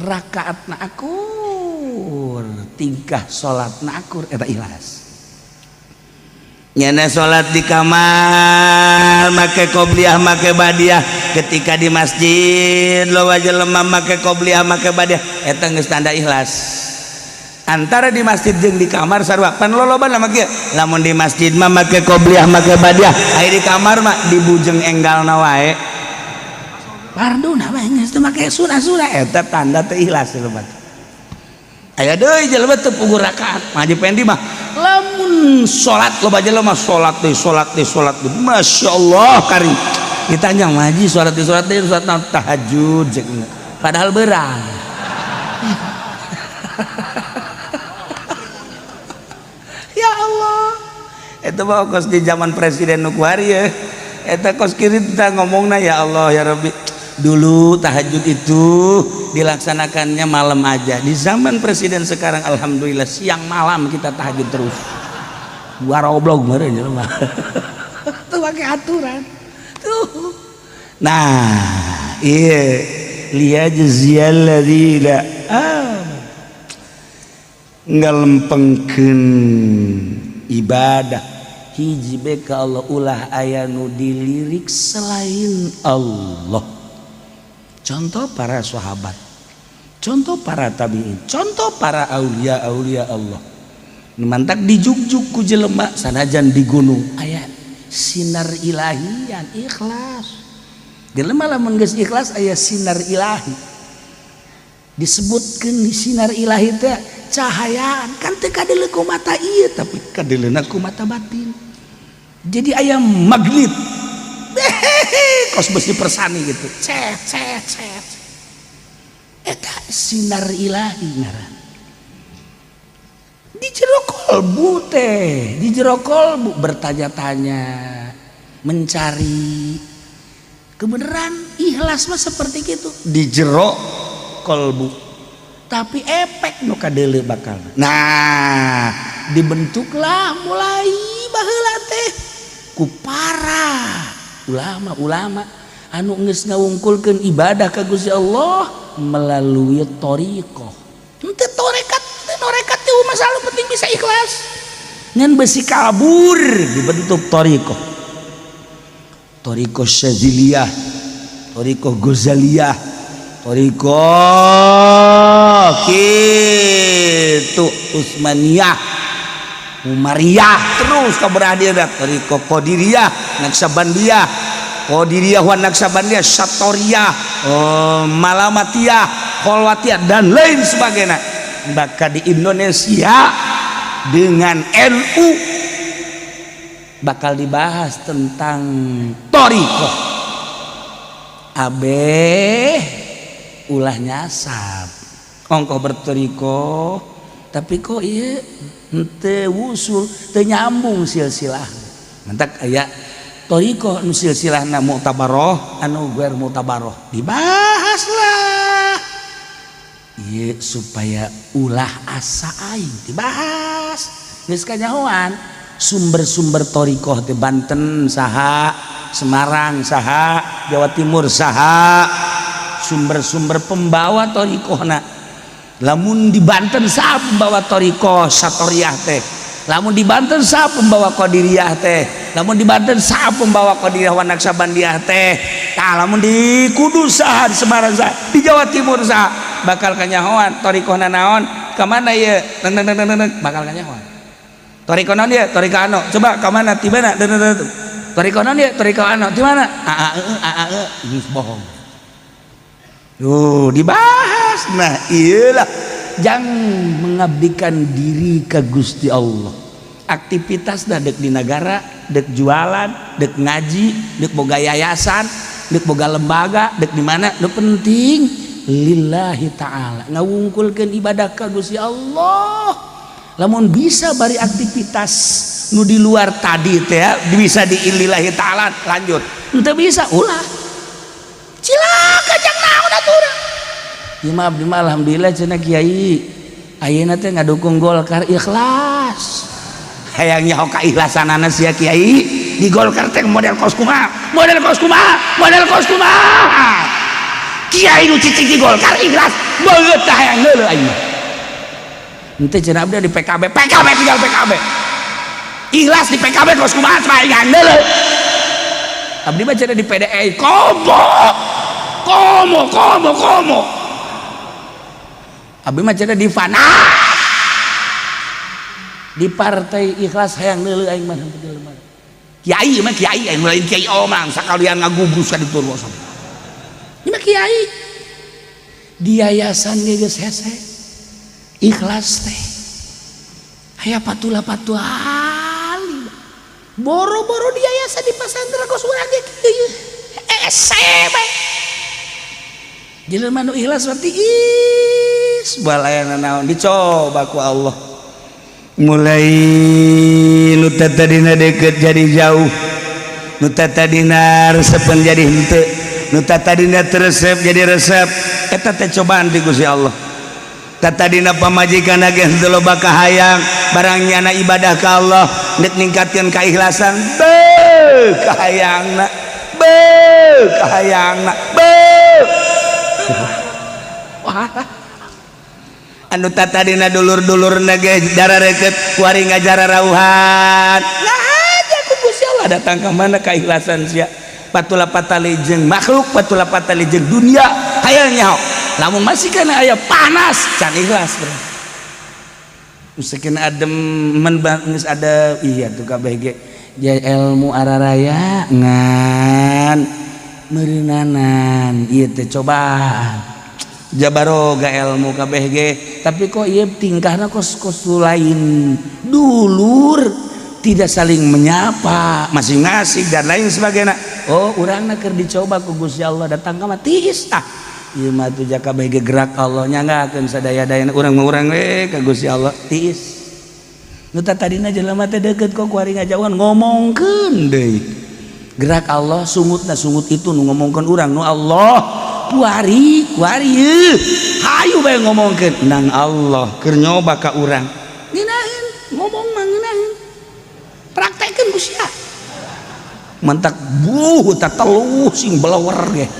rakaatna akur, tingkah salatna akur, eta ikhlas. Nyana salat di kamar make qobliyah, make badiah, ketika di masjid loba jelema make qobliyah, make badiah, eta geus tanda ikhlas. Antara di masjid jeung di kamar sarua pan loloba mah kieu. Lamun di masjid mah make qobliyah, make badiah, aya di kamar mah dibujeng enggalna wae. Parduna bae geus teu make sunah-sunah, eta tanda teu ikhlas jelema. Aya deui jelema teu puguh rakaat. Haji Pendi mah lamun salat loba jelema, salat deui, salat deui, salat deui, Masya Allah. Kari ditanya, "Haji, salat deui, salat deui, salat naon?" "Tahajud," cek, padahal berang. Ya Allah, itu mah kos di zaman presiden nu kuari ya. Eta kos kiri kita ngomongna, ya Allah, ya Rabbi, dulu tahajud itu dilaksanakannya malam aja. Di zaman presiden sekarang alhamdulillah siang malam kita tahajud terus. Waroblog meureun jelema tuh pakai aturan tuh. Nah, iya, liyajziyalladzina ah ngalempengkeun ibadah hiji be ka Allah, ulah aya nu dilirik selain Allah. Contoh para sahabat, contoh para tabiin, contoh para aulia aulia Allah. Mantak dijugjug ku jelema sanajan di gunung aya sinar ilahian, ikhlas. Jelema lamun geus ikhlas aya sinar ilahi. Disebutkeun sinar ilahi teh cahayaan, kan teu kadeuleu ku mata ieu, tapi kadeuleuna ku mata batin. Jadi aya magnet. Kos besi persani gitu. Cet cet cet. Eta sinar ilahi ngaran. Di jero kolbu teh, di jero kolbu bertanya-tanya, mencari kebenaran. Ikhlas mah seperti itu di jero kolbu, tapi efek nu kadeuleu bakal. Nah, dibentuklah mulai baheula teh ku para ulama-ulama anu geus ngawungkulkeun ibadah ka Gusti Allah melalui thoriqoh. Henteu torekat, teu norekat teh masalah, penting bisa ikhlas. Ngan besi kabur dibentuk thoriqoh. Thoriqoh Syadziliyah, thoriqoh Ghazaliyah, thoriqoh kitu Utsmaniyah, Umariyah, terus keberadaan thoriqoh Qadiriyah, Naqsyabandiyah, Qadiriyah wa Naqsyabandiyah, Satoriyah, oh, Malamatiyah, Kholwatiyah, dan lain sebagainya. Bahkan di Indonesia dengan NU bakal dibahas tentang thoriqoh. Abeh ulah nyasab ongkoh berthoriqoh, tapi kok iya henteu wusul, teu nyambung silsilah. Mantak aya thoriqoh nu silsilahna muktabaroh, anu ghair muktabaroh, dibahas lah ieu supaya ulah asa aing. Dibahas geus kanyahoan sumber-sumber thoriqoh di Banten saha, Semarang saha, Jawa Timur saha, sumber-sumber pembawa thoriqohna. Lamun di Banten saha pembawa thoriqoh Satoriyah teh, lamun di Banten saha pembawa Qadiriyah teh, lamun di Banten saha pembawa Qadiriyah wa Naqsyabandiyah teh. Tah, lamun di Kudus saha, di Semarang saha, di Jawa Timur saha, bakal kanyahoan thoriqohna naon, ka mana ieu, bakal kanyahoan. Thoriqoh naon ieu? Thoriqoh anu, coba ka mana, ti mana? Thoriqoh naon ieu? Thoriqoh anu, ti mana? A a e a a e, geus bohong. Tuh dibahas. Nah, iyalah jangan mengabdikan diri ke Gusti Allah. Aktivitas dah dek di negara, dek jualan, dek ngaji, dek boga yayasan, dek boga lembaga, dek di mana, nu penting lillahi ta'ala, ngawungkulkeun ibadah ka Gusti Allah. Lamun bisa bari aktivitas nu di luar tadi teh bisa di lillahi ta'ala, lanjut. Henteu bisa, ulah. Cilaka jang naon atuh. Ieu mah abdi mah alhamdulillah cenah kiai ayeuna teh ngadukung Golkar ikhlas. Hayang nyaho kaikhlasanana sia kiai di Golkar teh model kos kumaha? Model kos kumaha? Model kos kumaha? Kiai nu cicing di Golkar ikhlas beungeut tah hayang heuleuh aing mah. Henteu cenah, abdi di PKB, PKB tinggal PKB. Ikhlas di PKB kos kumaha coba hayang heuleuh. Abdi mah cenah di PDI komo. Komo komo komo. Abdi mah cenah di fana. Di partai ikhlas hayang neuleuh aing mah. Kiai mah kiai aing lain kiai omang sakalian ngagubrus ka ditu bosok. Ini mah kiai. Di yayasan ge geus hese. Ikhlas teh. Aya patula patuali. Boro-boro di yayasan, di pesantren kos urang ge kieu. Ese bae. Jelema nu ikhlas berarti is balayana naon dicoba ku Allah. Mulai nu tadina deket jadi jauh, nu tadina resepen jadi henteu, nu tadina teu resep jadi resep. Eta teh cobaan ti Gusti Allah. Tadina pamajikan ge henteu loba kahayang, barang nyana ibadah ka Allah nek ningkatkeun keikhlasan, beuh kahayangna, beuh kahayangna, beuh. Wah, anu tadina dulur-dulur ge darareket, kuari ngajar rauhan. Nah aja ku Gusti Allah datang ke mana keikhlasan sia. Patula patali jeung makhluk, patula patali jeung dunia, hayang nyaho. Lamun masih kana aya panas, can ikhlas bro. Mungkin adem men geus ada iya tuh kabeh ge. Ja ilmu araraya ngan Meureunanan ieu teh cobaan, jabaroga ilmu kabeh ge, tapi kok ieu tingkahna kos kos lain dulur, tidak saling menyapa masing-masing dan lain sebagainya. Oh, urangna keur dicoba ku Gusti Allah. Datang ka mah tiis. Ah, ieu mah tuh jaka kabeh ge gerak Allah, nyanggakeun sadaya-dayana. Urang mah urang we ka Gusti Allah tiis. Nu tadina jelema teh deukeut, kok kuari ngajauhan, ngomongkeun deui. Gerak Allah, sungutna sungut itu nu ngomongkeun urang nu Allah. Kuari kuari hayu bae ngomongkeun nang Allah keur nyoba ka urang. Ngeunaheun ngomong mah, ngeunaheun praktekeun ku sia. Mantak buh tak teluh sing belewer ge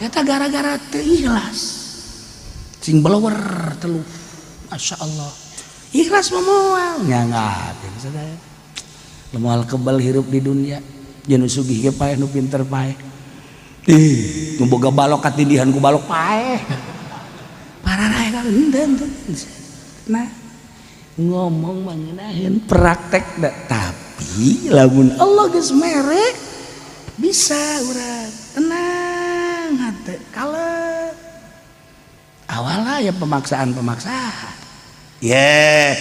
eta gara-gara teu ikhlas, sing belewer teluh. Masya Allah, ikhlas mah moal nyangakeun sadaya, moal kebal hirup di dunia. Jeung nu sugih ge paeh, nu pinter paeh. Ih, nu boga balok katindihan ku balok paeh. Pararae kan henteu. Nah, ngomong mah ngeunaheun, praktek da. Tapi lamun Allah geus mere, bisa urang tenang hate kalem. Awalnya ya pemaksaan-pemaksaan. Yeah.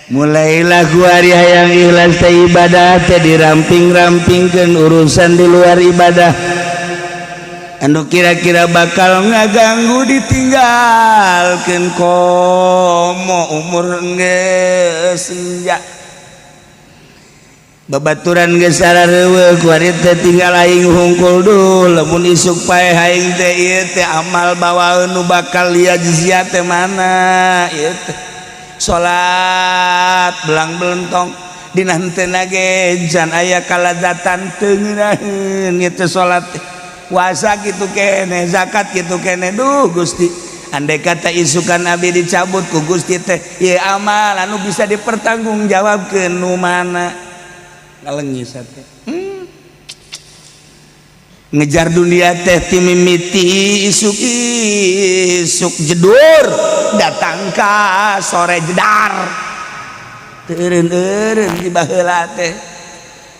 Mulailah kuari hayang ikhlas teh, ibadah teh diramping-rampingkeun urusan di luar ibadah anu kira-kira bakal ngaganggu ditinggalkeun, komo umur geus senja, babaturan geus sarareuweuh. Kuari teh tinggal aing hungkul. Duh, lamun isuk paeh aing teh, ieu teh amal bawaeun nu bakal liajzia teh mana ieu teh? Salat belang belentong dina henteu ge can aya kalazatan, teu ngeunaheun ieu teh salat teh. Puasa kitu kene, zakat kitu kene. Duh Gusti, andai kata isukan abdi dicabut ku Gusti teh, ieu amal anu bisa dipertanggungjawabkeun nu mana? Ngalengis teh. Ngejar dunia teh ti mimiti isuk isuk jedur datang ka sore jedar, teu eureun-eureun. Di baheula teh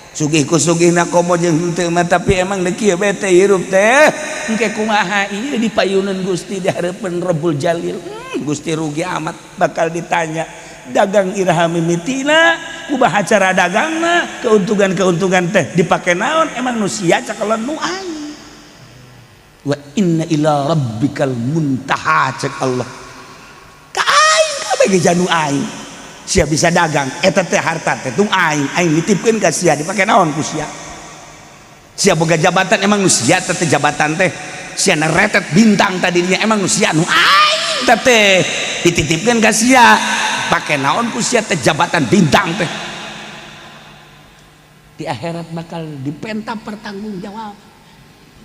sugih ku sugihna, komo jeung henteu mah, tapi emang deuk kieu bete hirup teh. Engke kumaha ieu di payuneun Gusti, di hareupeun Rabbul Jalil? Gusti rugi amat bakal ditanya dagang iraha mimitina, kumaha cara dagangna, keuntungan-keuntungan teh dipake naon. Emang nu sia cakelan nu aing. Wa inna ila rabbikal muntaha, cek Allah ka aing kabeh ge janu aing. Sia bisa dagang eta teh, harta teh tung aing, aing nitipkeun ka sia, dipake naon ku sia? Sia boga jabatan, emang nu sia teh jabatan teh? Sia retet bintang tadinya, emang nu sia? Nu aing teh dititipkeun ka sia, pake naon ku sia teh jabatan bintang teh? Di akhirat bakal dipenta pertanggungjawab.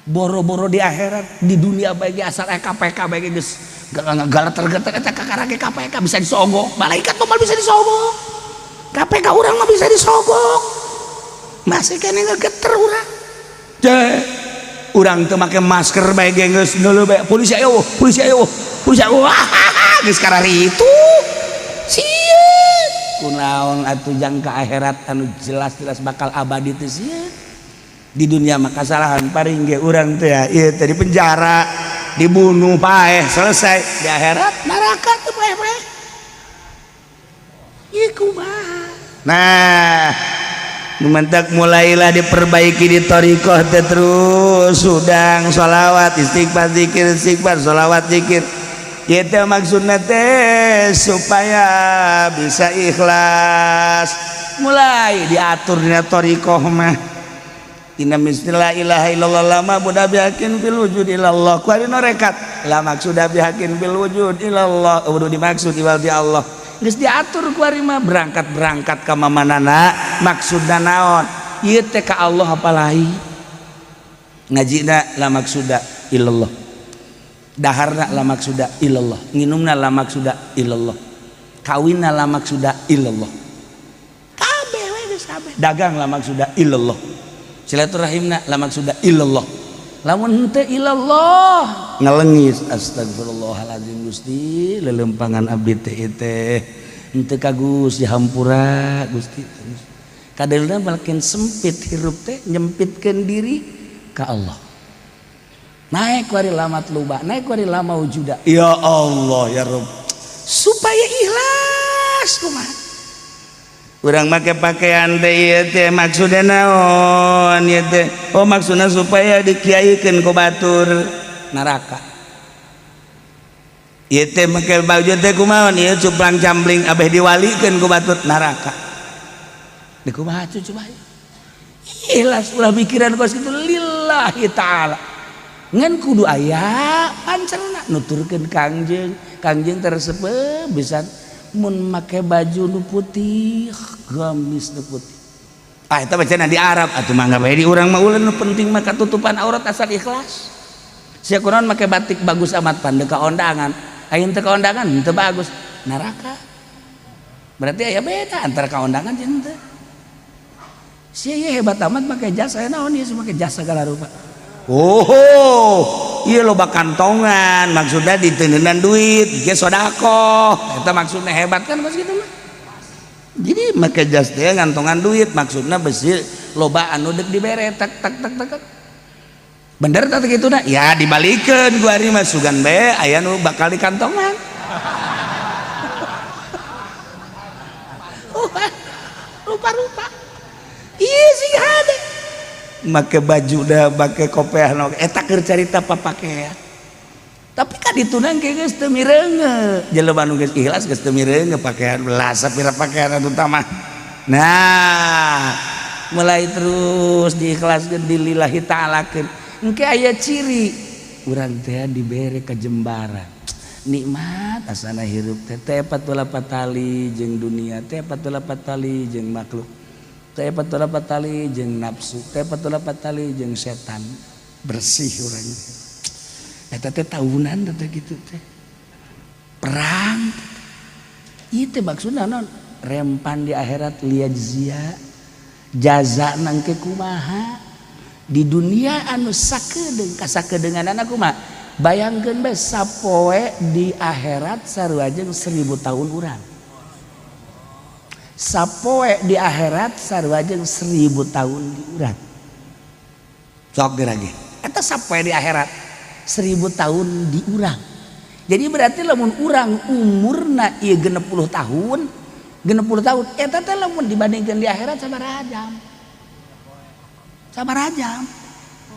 Boro-boro di akhirat, di dunia bagi asal KPK bagi geus galater-geter eta kakara ge KPK bisa disogok. Malaikat mah bisa disogok, KPK urang mah bisa disogok, masih kene ngegeter urang. Cek urang teu make masker bae ge geus neuleuh bae, "Polisi ayo, polisi ayo, polisi ayo." Wah, geus kararitu sieun. Kunaon atuh jangka akhirat anu jelas-jelas bakal abadi teh sieun? Di dunia mah kasalahan paring ge urang teh ieu teh di penjara, dibunuh, paeh, selesai. Di akhirat neraka teh paeh-paeh. Ieu kumaha? Nah, mentak mulailah diperbaiki di thoriqoh teh, terus sudang sholawat, istighfar, zikir, istighfar, sholawat, zikir. Itu maksudnya teh supaya bisa ikhlas. Mulai diatur dina thoriqoh mah. Inna la ilaha illallah la ma'buda bihaqqin fil wujud illallah. Ku ari rekat la maksuda bihaqqin fil wujud illallah. Udah dimaksud iwal di Allah. Geus diatur ku ari mah, berangkat-berangkat ka mamanana maksudna naon? Ieu teh ka Allah apalagi ngajina la maksuda illallah. Daharna la maksuda illallah. Nginumna la maksuda illallah. Kawinna la maksuda illallah. Kabeh we geus kabeh. Dagang la maksuda illallah. Silaturahimna la maksuda illallah. Lamun henteu illallah, ngelengis, astagfirullahaladzim, Gusti, lelempangan abdi teh teh henteu ka Gusti, hampura Gusti. Kadelna makin sempit hirup teh, nyempitkeun diri ka Allah. Naik wari lamat luba, naik wari lama wujuda. Ya Allah ya Rabb. Supaya ikhlas kumaha? Urang make pakaian teh ieu teh maksudna naon ieu teh? Oh, maksudna supaya dikiaikeun ku batur. Neraka. Ieu teh make baju teh kumaha? Ieu cuplang cambling abeh diwalikeun ku batur, neraka. Di kumaha coba? Ikhlas, ulah mikiran kos kitu, lillahi ta'ala. Ngan kudu aya pancerna nuturkeun Kangjeng. Kangjeng teresep bisa mun make baju nu putih, gamis nu putih. Ah, eta bacana di Arab atuh, mangga bae di urang mah ulah, nu penting mah katutupan aurat asal ikhlas. Sia kunaon make batik bagus amat pan ka ondangan, ayeuna teu ka ondangan teu bagus, neraka. Berarti aya beda antara ka ondangan jeung teu. Sia ieu hebat amat make jas, aya naon ieu make jas segala rupa. Oh, iya, loba kantongan maksudnya diteneunan duit ge sodakoh. Eta maksudnya hebat kan pas gitu mah. Jadi make jas teh ngantongan duit, maksudnya besi loba anu dek dibere, tak tak tak tak. Bener tak gitu dah? Ya, dibalikeun ku ari mah, sugan bae aya nu bakal dikantongan. Rupa-rupa. Iya sih hade. Make baju dah, make kopeah no eta keur carita papakean. Tapi kan ditunang ke geus teu mireunge. Jelema nu geus ikhlas geus teu mireunge pakaian, belas sapira pakaian anu utama. Nah, mulai terus diikhlaskeun, dilillahi ta'alakeun. Engke aya ciri urang teh dibere kajembaran. Nikmat asana hirup teh teh 48 tali jeung dunia, teh 48 tali jeung makhluk, teh 48 tali jeung nafsu, teh 48 tali jeung setan. Bersih urang eta teh tahunan teh gitu teh perang ieu teh maksudna naon? Rempan di akhirat liyajzia jaza nangke kumaha di dunia anu sakedeung kasakedeunganana kumaha. Bayangkeun bae sapoe di akhirat sarua jeung 1000 tahun urang. Sapoe di akhirat sarua jeung 1000 tahun di urang. Sok geura ge. Eta sapoe di akhirat 1000 tahun di urang. Jadi berarti lamun urang umurna ieu 60 tahun, 60 tahun eta teh lamun dibandingkeun di akhirat sabaraha jam? Sabaraha jam?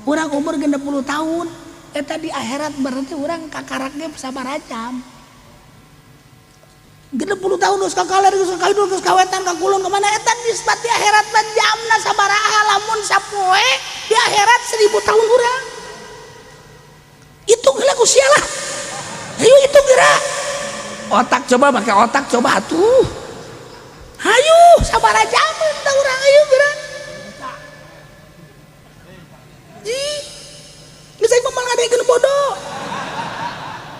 Urang umur 60 tahun eta di akhirat berarti urang kakarak ge sabaraha jam? 60 tahun geus ka kaler, geus ka kidul, geus ka wetan, ka kulon, ka mana, eta nisbat di akhirat mah jamna sabaraha lamun sapoe di akhirat 1000 tahun urang. Hitung heula ku sia lah. Hayu hitung geura. Otak coba, pakai otak coba atuh. Hayu sabaraha jaman tah urang, hayu geura. Ji. Geus aing mah ngadekeun bodoh.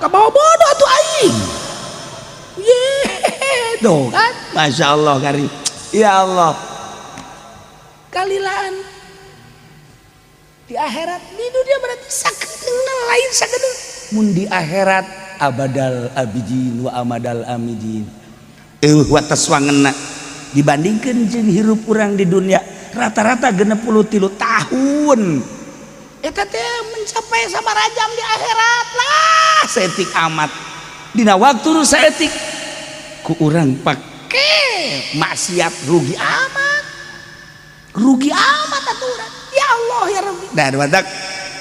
Kabawa bodoh atuh aing. Ye, tuh kan, masya Allah kari, ya Allah. Kalilaan di akhirat, di dunia berarti sakedeungna lain sakedeung. Mun di akhirat abadal abidin wa amadal amidin. Eueuh wates wangenna dibandingkeun jeung hirup urang di dunia rata-rata 63 tahun. Eta teh mencapai sabaraha jam di akhirat lah, saeutik amat. Dina waktu nu saeutik ku urang pake maksiat, rugi amat. Rugi amat atuh urang. Ya Allah ya Rabbi. Nah, matak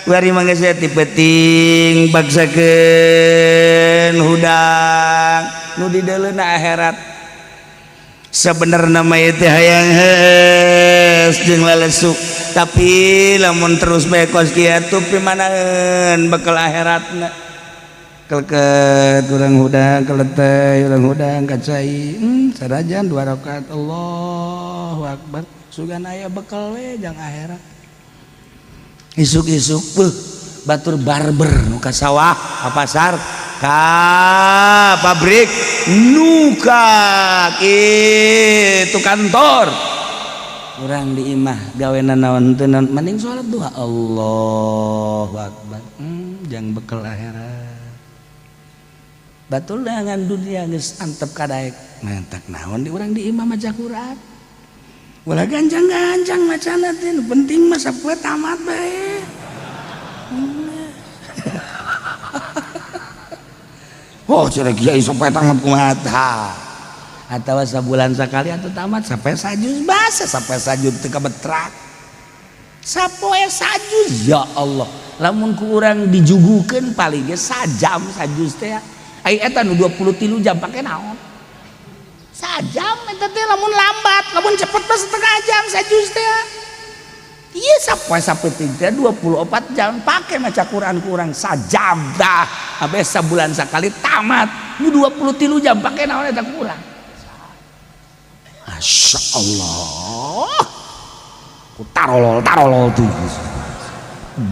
bari mangga ti penting baksakeun hudang nu dideuleuna akhirat. Sebenarnya mah ieu teh hayang heus jeung lalesu, tapi lamun terus bae kos kieu pimanaeun bekal akhiratna. Keleket urang hudang, keletey urang hudang kacai, sarajan 2 rakaat Allahu akbar, sugan aya bekal we jang akhirat. Isuk-isuk beuh batur barber nu ka sawah, ka pasar, ka pabrik, nu ka kitu kantor. Urang di imah gawena naon teu naon, mending salat duha Allahu akbar, jang bekal akhirat. Batul dengan dunia geus antep kadaek mantak naon di urang di imah maca Quran. Ulah ganjang-ganjang macana teh, nu penting mah sapoe tamat bae. Oh cenah kiai sampai tamat kumaha tah. Atawa sabulan sakali atuh tamat sampai sajuz basa sampai sajuz teu kabetrak. Sapoe sajuz ya Allah. Lamun ku urang dijugukeun paling ge sajam sajuz teh. Ai eta nu 23 jam pake naon? Sajam eta teh lamun lambat, lamun cepet mah setengah jam sajuz teh. Iya sapoe sapeuting teh 24 jam pake maca Quran ku urang sajam dah. Habis sabulan sakali tamat. Nu 23 jam pake naon eta ku urang. Masya Allah. Ku tarolol tarolol tuh.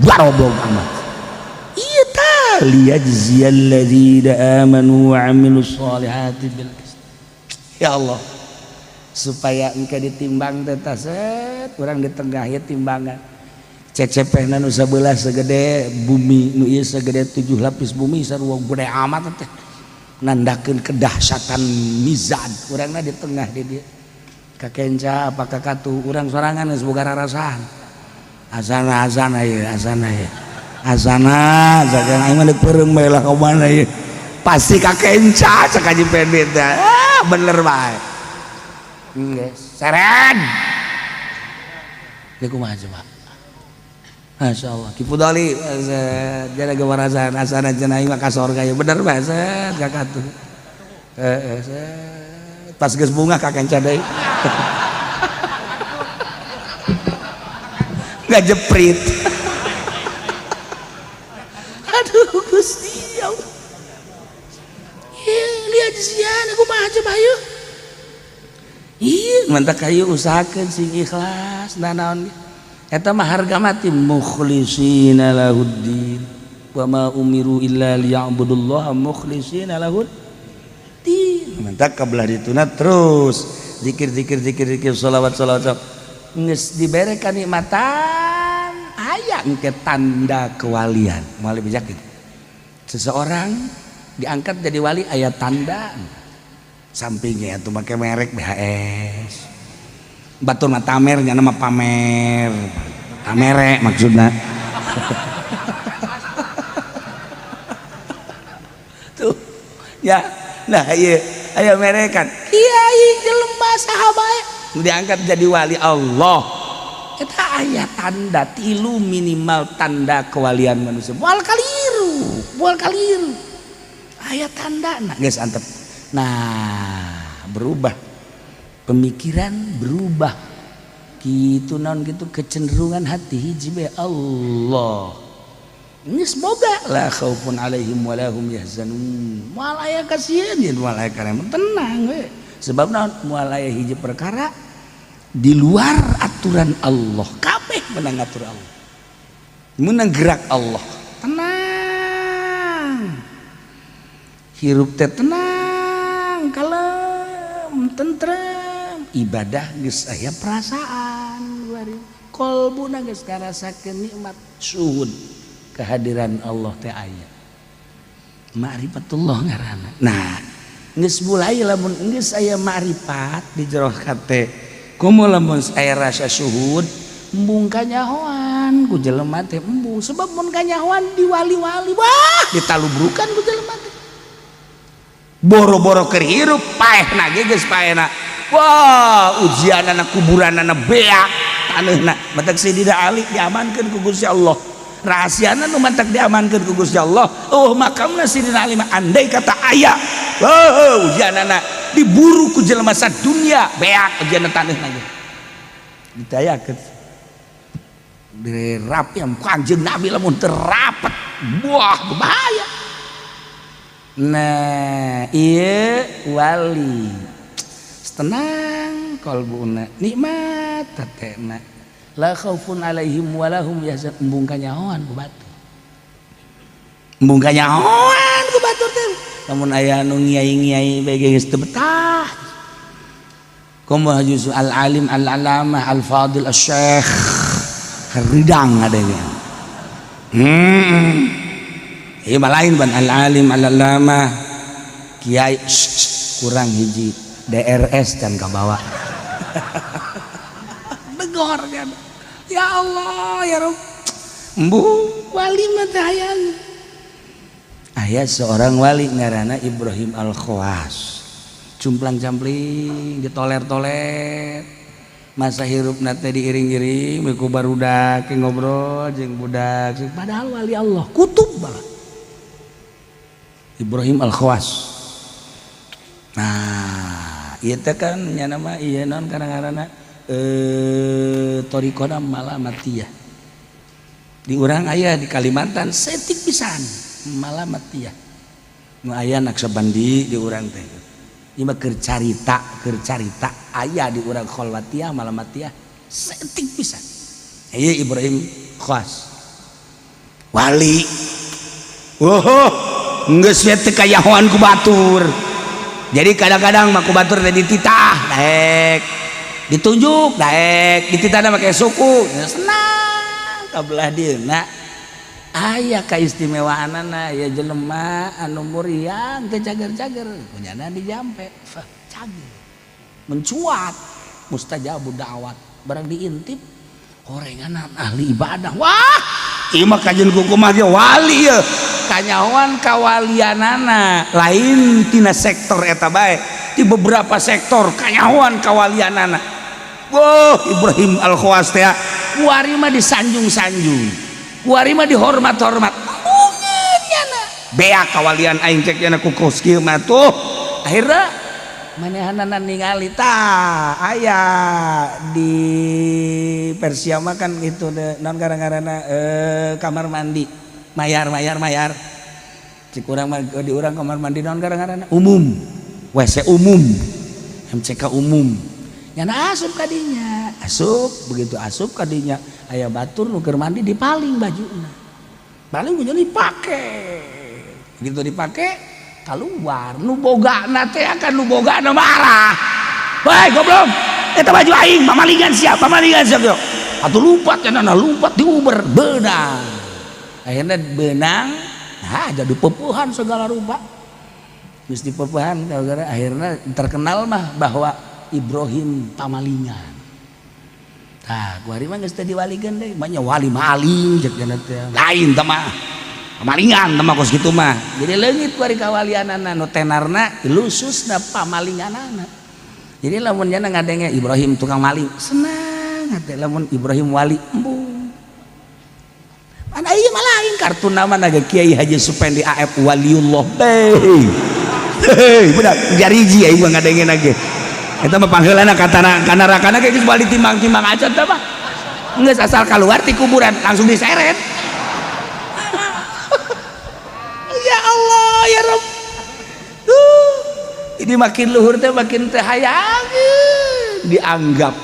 Baroblok amat. Iya ta liyajziyal ladzina amanu wa amilus solihati bil qist. Ya Allah. Supaya engke ditimbang teh set urang di tengah ieu timbangan. Cecepehna nu sabelah segede bumi, nu ieu segede 7 lapis bumi sarua gede amat teh. Nandakeun kedahsyatan mizan urangna di tengah di dieu. Kakenca apa kakatu urang sorangan geus boga rarasaan. Azana azana ieu azana ieu. Azana zagan aing mah peureum bae lah ka mana ieu. Pasti kakenca cek Haji Pendit teh. Ah bener bae. Geus seren. Ieu kumaha coba? Masya Allah. Ki Fudali jana gemarasaan asana cenah aing mah ka sorga ieu bener bae set kakatu. Heeh set. Pas geus bunga kakenca deui. Ngajeprit. Aduh Gusti ya Allah. Lihat sian aku mah aja bayu. Ih, mantak kayu usahakeun sing ikhlas nanaon. Eta mah harga mati mukhlishina lahuddin. Wa ma umiru illa liya'budullaha mukhlishina lahuddin. Mantak kabelah dituna terus zikir zikir zikir zikir sholawat sholawat. Geus dibere kanikmatan aya engke tanda kewalian. Moal dibejakeun. Seseorang diangkat jadi wali aya tanda. Sampingnya tuh make merek BHS. Batur mah tamer nya mah pamer. Tamere maksudna. Tuh. Ya, nah ieu aya merekan. Kiai jelema saha bae diangkat jadi wali Allah. Eta aya tanda tilu minimal tanda kewalian manusia. Moal kaliru, moal kaliru. Aya tanda nah geus antep. Nah, berubah pemikiran berubah gitu naon gitu kecenderungan hati hiji bae Allah. Ini semoga la khaufun alaihim wa lahum yahzanun. Moal aya kasieun yen moal aya karema tenang we. Sebab naon moal aya hiji perkara di luar aturan Allah. Kabeh menang atur Allah. Menang gerak Allah. Tenang. Hirup teh tenang, kalem, tentrem. Ibadah geus aya perasaan bari. Kolbuna geus ngarasakeun nikmat syuhud kehadiran Allah teh aya. Ma'rifatullah ngaranna. Nah, geus mulai lamun geus aya ma'rifat di jero hate. Komo lamun aya rasa syuhud, embung kanyahoan ku jelema teh embung sebab mun kanyahoan di wali-wali wah ditalubrukan ku jelema teh. Boro-boro keur hirup paehna ge geus paehna. Wah, ujianana kuburanana beak taneuhna. Matak Sidina Ali diamankeun ku Gusti Allah. Rahasiana nu matak diamankeun ku Gusti Allah. Oh, makamna Sidina Ali mah andai kata aya. Oh, ujianana diburu ku jelema sadunya beak ujianna taneuhna ge. Ditayakeun. Dirapnya Kanjeng Nabi lamun teu rapet, wah bahaya. Nah, ieu wali. Tenang kalbuna, nikmat hatena. La khaufun alaihim wa lahum yahzanun. Embung kanyahoan ku batur. Embung kanyahoan ku batur teh. Lamun aya nu ngiai-ngiai bae geus teu betah. Komo hajuzu al-alim al-alamah al-fadil asy-syekh. Ridang adanya. Ieu mah lain ban al-alim al-alamah kiai kurang hiji DRS dan kabawa. Begor kan. Ya Allah ya Rabb. Embu wali mah teh hayang. Aya seorang wali ngaranna Ibrahim Al-Khawas, cumplang-campling, ditoler-toler, masa hirup teh diiring-iring ku barudak, ngobrol jeung budak, padahal wali Allah, kutub malah Ibrahim Al-Khawas. Nah, ieu teh kan nya nama ieu naon ngaranna, thoriqohna Malamatiyah. Di urang aya di Kalimantan setik pisan Malamatiyah, nu aya Naksabandi di urang teh. Ieu mah keur carita, keur carita. Aya di urang Khalwatiyah, Malamatiyah setik pisan. Ieu Ibrahim Khawas wali. Oh, geus we teu kayahoan ku batur. Jadi kadang-kadang mah ku batur teh dititah daek, ditunjuk daek, dititahna make suku senang. Kabelah dieuna aya kaistimewaanana, ya jelema anu muriang teu cager-cager, kunyana dijampe cager, mencuat, mustajabud da'wat. Barang diintip horenganan ahli ibadah, wah, ieu mah kajeun kukumaha ge wali ye. Kanyahoan kawalianana lain tina sektor eta bae, di beberapa sektor kanyahoan kawalianana. Wah, Ibrahim Al-Khawas teh kuari mah disanjung-sanjung, kuari mah dihormat-hormat. Embungeun nyana beak kawalian aing, cek nyana, ku kos kieu mah tuh. Akhirna manehanana ningali tah aya di Persia mah kan itu non gara-garana kamar mandi mayar, mayar, mayar. Cik urang mah di urang kamar mandi non gara-garana umum, WC umum, MCK umum. Nyana asup kadinya, asup. Begitu asup kadinya aya batur nu keur mandi, dipaling bajuna, paling baju dipake. Begitu dipake keluar, nu bogana teh akan nu bogana marah, "Woi, goblok, eta baju aing, pamalingan siap, pamalingan siap." Yo atuh lumpat cenah, lumpat diuber, beunang. Akhirnya benang, nah, jadi pepuhan segala rupa. Geus dipepuhan, gara-gara akhirnya terkenal mah bahwa Ibrahim pamalingan. Tah, kuari mah geus teu diwalikeun deui, mah wali maling cek cenah teh. Lain teh mah. Pamalingan teh mah kos kitu mah. Jadi leungit kuari kawalianana, nu tenarna lususna pamalinganana. Jadi lamun nyana ngadenge Ibrahim tukang maling, senang hati. Lamun Ibrahim wali, embung. Mana ieu mah lain kartu nama naga Kiai Haji Supendi AF waliullah. Hei. Hei, budak jariji aing mah ngadenge ge. Eta mah pangheulana katana kana rakana ge geus bali timbang-timbang aja teh mah. Geus asal keluar ti kuburan langsung diseret. Ya Allah, ya Rabb. Tuh. Ini makin luhur teh makin teh hayangeun dianggap.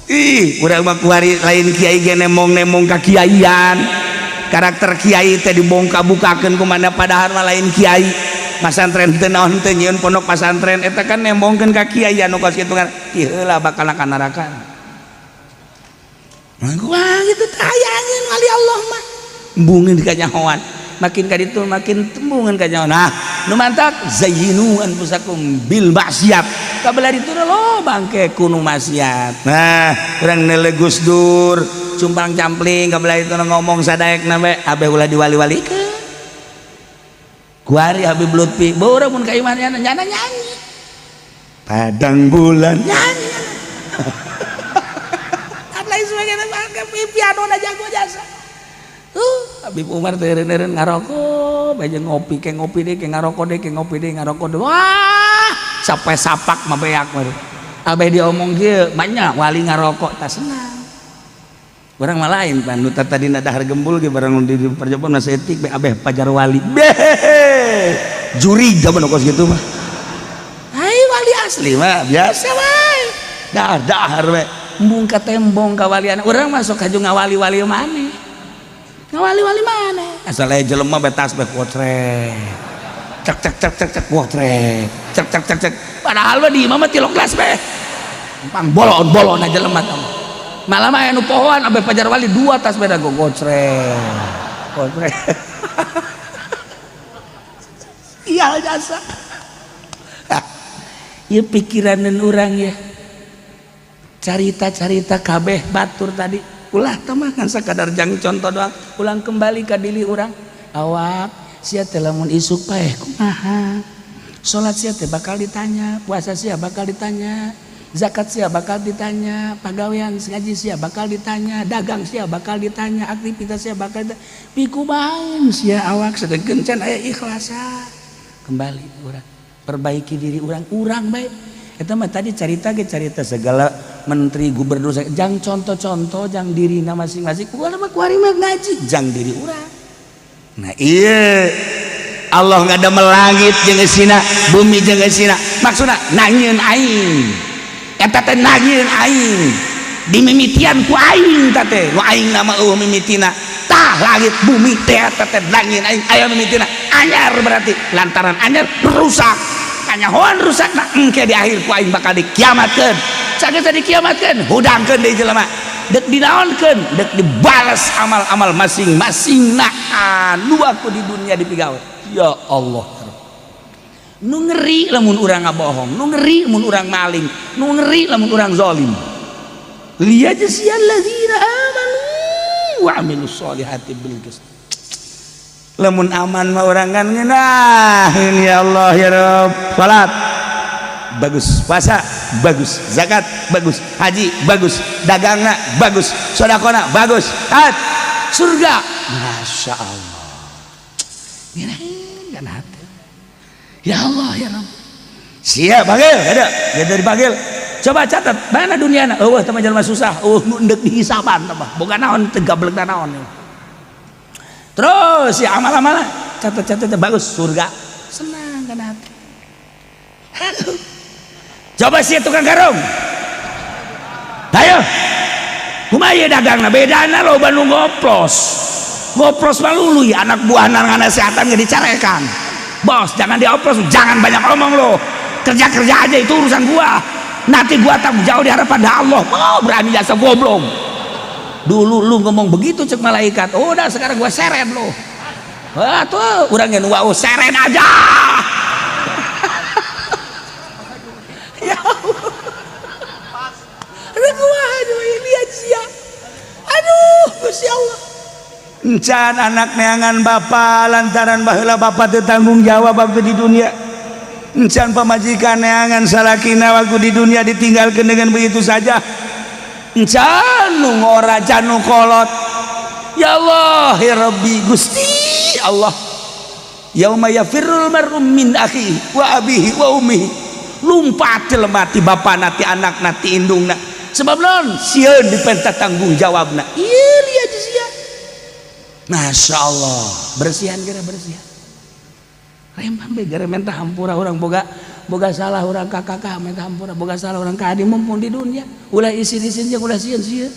Ih, urang mah kuari lain kiai ge nemong-nemong ka kiaian. Karakter kiai teh dibongka-bukakeun kumana, padahal mah lain kiai. Pasantren teu naon teu nyieun pondok pasantren eta kan nembongkeun ka kiai anu kos kitu kan. Ih heula bakal ka neraka. Wah, gitu tayangeun wali Allah mah. Embungeun kanyahoan. Makin ka ditu makin tembungeun kanyahoan. Nah, nu mantak zayyinu anfusakum bil maksiat. Kabelah ditu lo bangke kuno maksiat. Nah, urang neuleuh Gus Dur, cumpang campling kabelah itu ngomong sadaekna we abeh ulah diwali-walikeun. Kuari Habib Lutfi, bawa urang mun ka imah nyana nyanyi. Padang bulan nyanyi. Dan lain sebagainya, piano na jago jasa. Habib Umar teh eureun ngarokok, bae ngopi ke ngopi deui, ke ngarokok deui, ke ngopi deui, ngarokok deui. Wah, sampai sapak mah beak mah. Abeh diomong kieu, banyak wali ngarokok tak senang. Urang mah lain pan nu tadina dahar gembul ge barang di perjobon mah etik be abeh pajar wali. Beh. Juri zaman kos kitu mah. Ai wali asli mah biasa wae. Dahar dahar we. Embung ka tembong kawalian. Urang masuk kaju ngawali-wali maneh. Ngawali-wali maneh. Asal aya jelema be tas be kocrek. Cek cek cek cek cek kocrek. Cek cek cek cek. Padahal mah di imah mah tilok kelas be. Pang bolon-bolon aja jelema teh. Malah mah anu pohoan abeh pajar wali dua tas beda go gocrek. Gocrek. Iya jasa. Ieu pikiranan urang ya. Carita-carita kabeh batur tadi. Ulah teh mah kan sakadar jang contoh doang. Ulang kembali ka diri urang. Awak Sia teh lamun isuk paeh kumaha? Salat sia teh bakal ditanya, puasa sia bakal ditanya, zakat sia bakal ditanya, pagawean ngaji sia bakal ditanya, dagang sia bakal ditanya, aktivitas sia bakal ditanya. Pikumaha sia awak sedengkeun can aya ikhlasa. Kembali urang perbaiki diri urang, urang bae. Eta mah tadi carita ge carita segala menteri gubernur jang contoh-contoh jang dirina masing-masing. Urang mah kuari mah ngaji jang diri urang. Nah iya Allah nggak ada melangit jeung eusina, bumi jeung eusina, maksudna nangieun aing. Eta teh nangieun aing. Dimimitian ku aing ta teh, nu aing nama eueuh mimitina. Tah langit bumi teh eta teh nangieun aing aya mimitina. Anyar berarti lantaran anyar rusak. Kanyahoan rusakna engke di akhir ku aing bakal dikiamatkeun. Sageusa dikiamatkeun, hudangkeun deui jelema. Dek dinaonkeun, dek dibales amal-amal masing-masing nah anu aku di dunia dipigawe. Ya Allah. Nu ngeri lamun urang ngabohong, nu ngeri lamun urang maling, nu ngeri lamun urang zalim. Liyajziyalladzina amanu wa amilus solihati bil qist. Lamun aman mah urang kan ngeunah ya Allah ya Rabb. Salat bagus, puasa bagus, zakat bagus, haji bagus, dagangna bagus, sedekahna bagus, hat surga. Masya Allah. Ngeunaheun kana hati. Ya Allah ya Rabb. Siap panggil, ada, ada dipanggil. Coba catat, mana duniana? Eueuh teh jelema susah, eueuh nu endek dihisaban teh mah. Boga naon teu gablek naon. Terus ya amal-amalan, catat-catat bagus, surga. Senang kana hati. Aduh. Coba sih tukang karung. Ayo. Kumaha dagangna? Bedana loba nu ngoplos. Ngoplos mah luluy anak buah nang nasehatan ge dicarekan. Bos, jangan dioplos, jangan banyak omong lo. Kerja-kerja aja itu urusan gua. Nanti gua tanggung jawab di hadapan Allah. Oh, berani jasa goblok. Dulu lu ngomong begitu cek malaikat. Udah sekarang gua seret lo. Wah tuh urang yang wau seret aja. Ya Allah. Aduh, Gusti Allah. Encan anak neangan bapak lantaran baheula bapak teu tanggung jawab waktu di dunia. Encan pamajikan neangan salakina waktu di dunia ditinggalkan dengan begitu saja. Encan nu ngora can nu kolot. Ya Allah ya Rabbi Gusti Allah. Yauma yafirrul mar'u min akhihi wa abihi wa ummihi. Lumpat jelema ti bapana ti anakna ti indungna. Sebab naon? Sieun dipenta tanggung jawabna. Ieu lihat sia. Masya Allah, bersihan kira bersihan. Remah be gara minta hampura urang boga boga salah urang ka kakak minta hampura, boga salah urang ka adi mumpung di dunia. Ulah isin-isin jeung ulah sieun-sieun.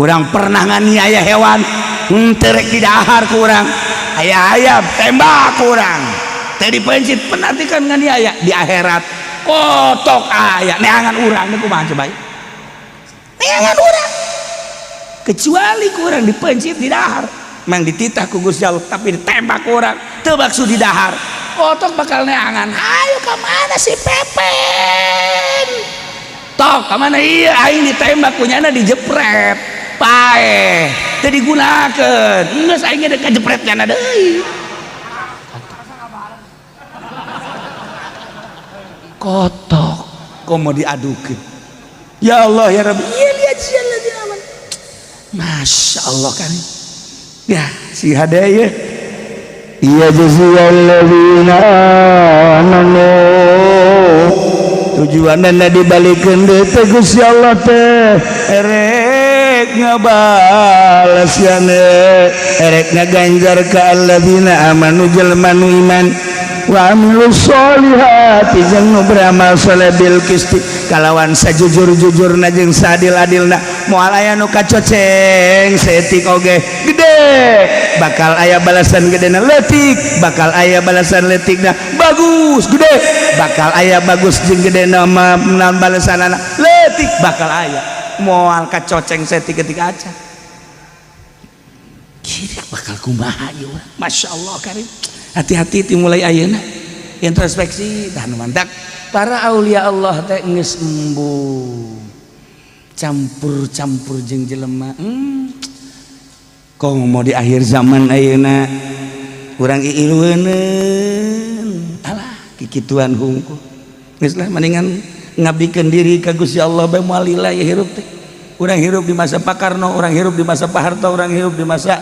Urang pernah nganiaya hewan, henteu rek didahar ku urang. Aya ayam tembak ku urang. Teu dipencit penantikan nganiaya di akhirat. Kotok aya neangan urang teh kumaha coba? Neangan urang. Kecuali kurang dipencit di dahar, mang dititah ku Gusti Allah tapi ditembak kurang, teu maksud di dahar. Kotok bakal neangan. Ayo ka mana si Pepen? Tok ka mana ieu aing ditembak kunyana dijepret. Paeh, teu digunakeun. Geus aing ge kajepret nyana deui. Kotok komo diadukeun. Ya Allah ya Rabbi. Ieu lihat sia lagi aman. Masya Allah kan. Ya si hade ye. Iya jaziyalladzina amanu. Tujuanna dibalikeun deui teh Gusti Allah teh erek ngabales yane, erek ngaganjar ka alladzina amanu jelema nu iman wa amilus solihati jeung nu beramal soleh bil qisti kalawan sajujur-jujurna jeung saadil-adilna moal aya nu kacoceng saeutik oge gede bakal aya balasan gedena leutik bakal aya balasan leutikna bagus gede bakal aya bagus jeung gedena mah balasanana leutik bakal aya moal kacoceng saeutik ketika aca kiri bakal kumaha ieu urang. Masya Allah karim. Hati-hati dimulai ayeuna introspeksi dan mandak para aulia Allah teh geus embung campur-campur jeung jelema. Kong mau di akhir zaman ayeuna Urang iilueuneun, alah, kikituan hungkul. Geus lah, mendingan ngabdikeun diri ka Gusti Allah bae, moal lila ya hirup teh. Urang hirup di masa Pak Karno, urang hirup di masa Pak Harto, urang hirup di masa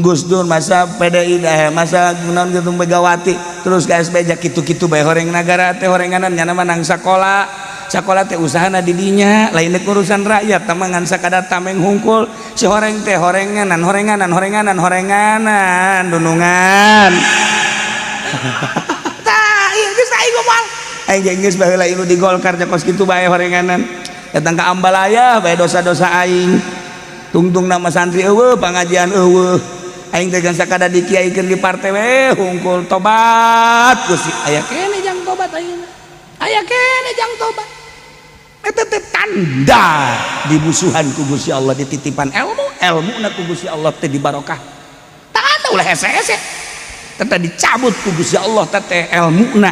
Gus Dur, masa PDI, masa naon gitu, Megawati, terus ke SBY, kitu-kitu bae horeng nagara teh horenganan. Nyana mah nang sakola, sakola teh usahana di dinya, lain urusan rakyat mah, ngan sakadar tameng hungkul si horeng teh, horenganan, horenganan, horenganan, horenganan dunungan. Tah ieu geus aing ngomong, aing ge geus baheula ilu di Golkar kos kitu bae horenganan, datang ke Ambalaya bae dosa-dosa aing, tungtung nama santri euweuh, pangajian euweuh, aing teh sakadar dikiaikeun di partai we hungkul. Tobat, Gusti, aya keneh jang tobat ayeuna, aya keneh jang tobat. Eta teh tanda dibusuhan ku Gusti Allah, dititipan ilmu, ilmu na ku Gusti Allah teh dibarokah. Tanda ulah hese-hese teh dicabut ku Gusti Allah teh ilmu na,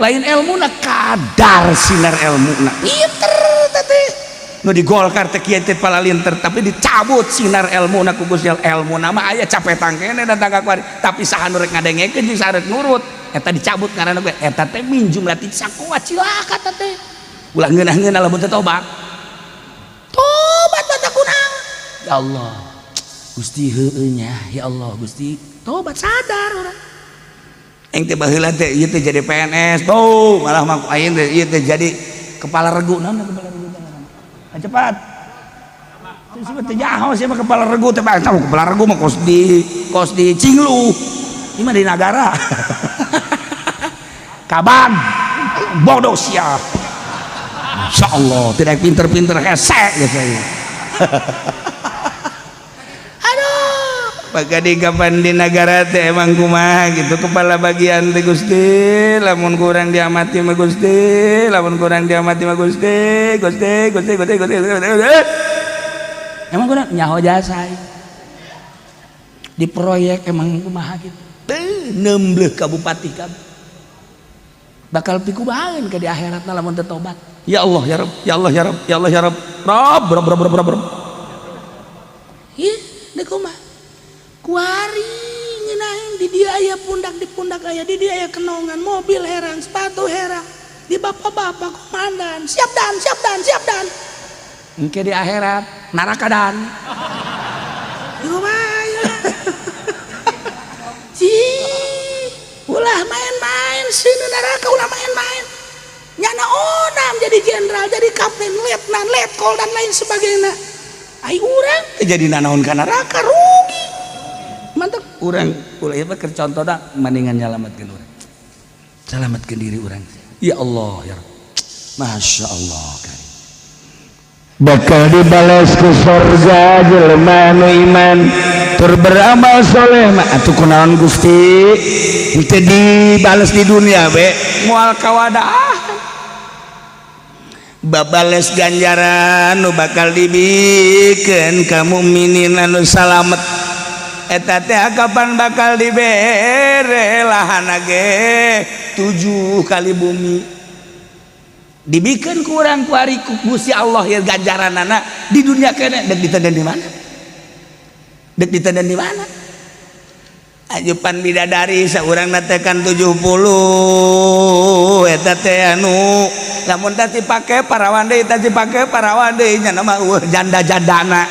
lain ilmu na, kadar sinar ilmu na. Pinter teh nu di Golkar teh, kieu teh palalinter, tapi dicabut sinar ilmu na ku Gusti Allah. Ilmu na mah aya, capetan keneh datang ka kuari, tapi saha nu rek ngadengekeun jeung saha rek nurut eta dicabut ngaranna gue. Eta teh min jumlati saqwa, cilaka teh. Ulah ngeunah-ngeunah lamun teh tobat, tobat mata kunaon. Ya Allah Gusti, heueuh nya, ya Allah Gusti, tobat, sadar urang. Aing teh baheula teh ieu teh jadi PNS, tuh malah mah aing teh ieu teh jadi kepala regu. Naon kepala regu teh? Ah, cepat. Terus teh nyaho sia mah kepala regu teh, bang. Tahu kepala regu mah kos di Cinglu. Ini mah di nagara. Kaban bodoh sia. Insya Allah tidak pinter-pinter hese gitu. Aduh, Pagadi kapan di negara teh emang kumaha gitu kepala bagian teh. Gusti, lamun kurang diamati mah, Gusti, lamun kurang diamati mah, Gusti, Gusti, Gusti, Gusti, Gusti, Gusti, Gusti. Emang kurang nyaho jasa di proyek emang kumaha gitu. Teu nembleh ka bupati kabeh bakal pikumahaeun ke di akhirat lamun teu tobat. Ya Allah ya Rabb, ya Allah ya Rabb, ya Allah ya Rabb, Rabb, Rabb, Rabb, Rabb, Rabb, Rabb. Ih, deuk kumaha kuari ngeunaheun di dia aya pundak, di pundak aya, di dia aya kenongan, mobil herang, sepatu herang, di bapak-bapak komandan siap dan siap dan siap dan. Engke di akhirat neraka dan kumaha sih. Ulah main-main sini, neraka ulah main-main. Nyana onam jadi jenderal, jadi kapten, letnan, letkol, dan lain sebagainya. Ai urang jadi nanaon ka neraka, rugi. Mantap urang ulah ieu mah keur contohna, mendingan nyalametkeun urang, selamatkeun diri urang. Ya Allah ya Rabb, Masya Allah karim. Bakal dibales ke surga jelema nu iman tur beramal soleh mah. Atuh kunaon Gusti teu dibales di dunia be? Moal kawadah babales ganjaran nu bakal dibikeun ka mukminin anu salamet eta teh kapan bakal dibere lahan ge 7 kali bumi, dibikin kurang kuari ku Gusti Allah ya ganjaranana di dunia kene. Dek ditenden di mana, dek ditenden di mana? Ajupan bidadari seorang natekan 70 eta teh anu lamun teh dipake parawan deui, teh dipake parawan deui, nya mah eueuh janda-jandana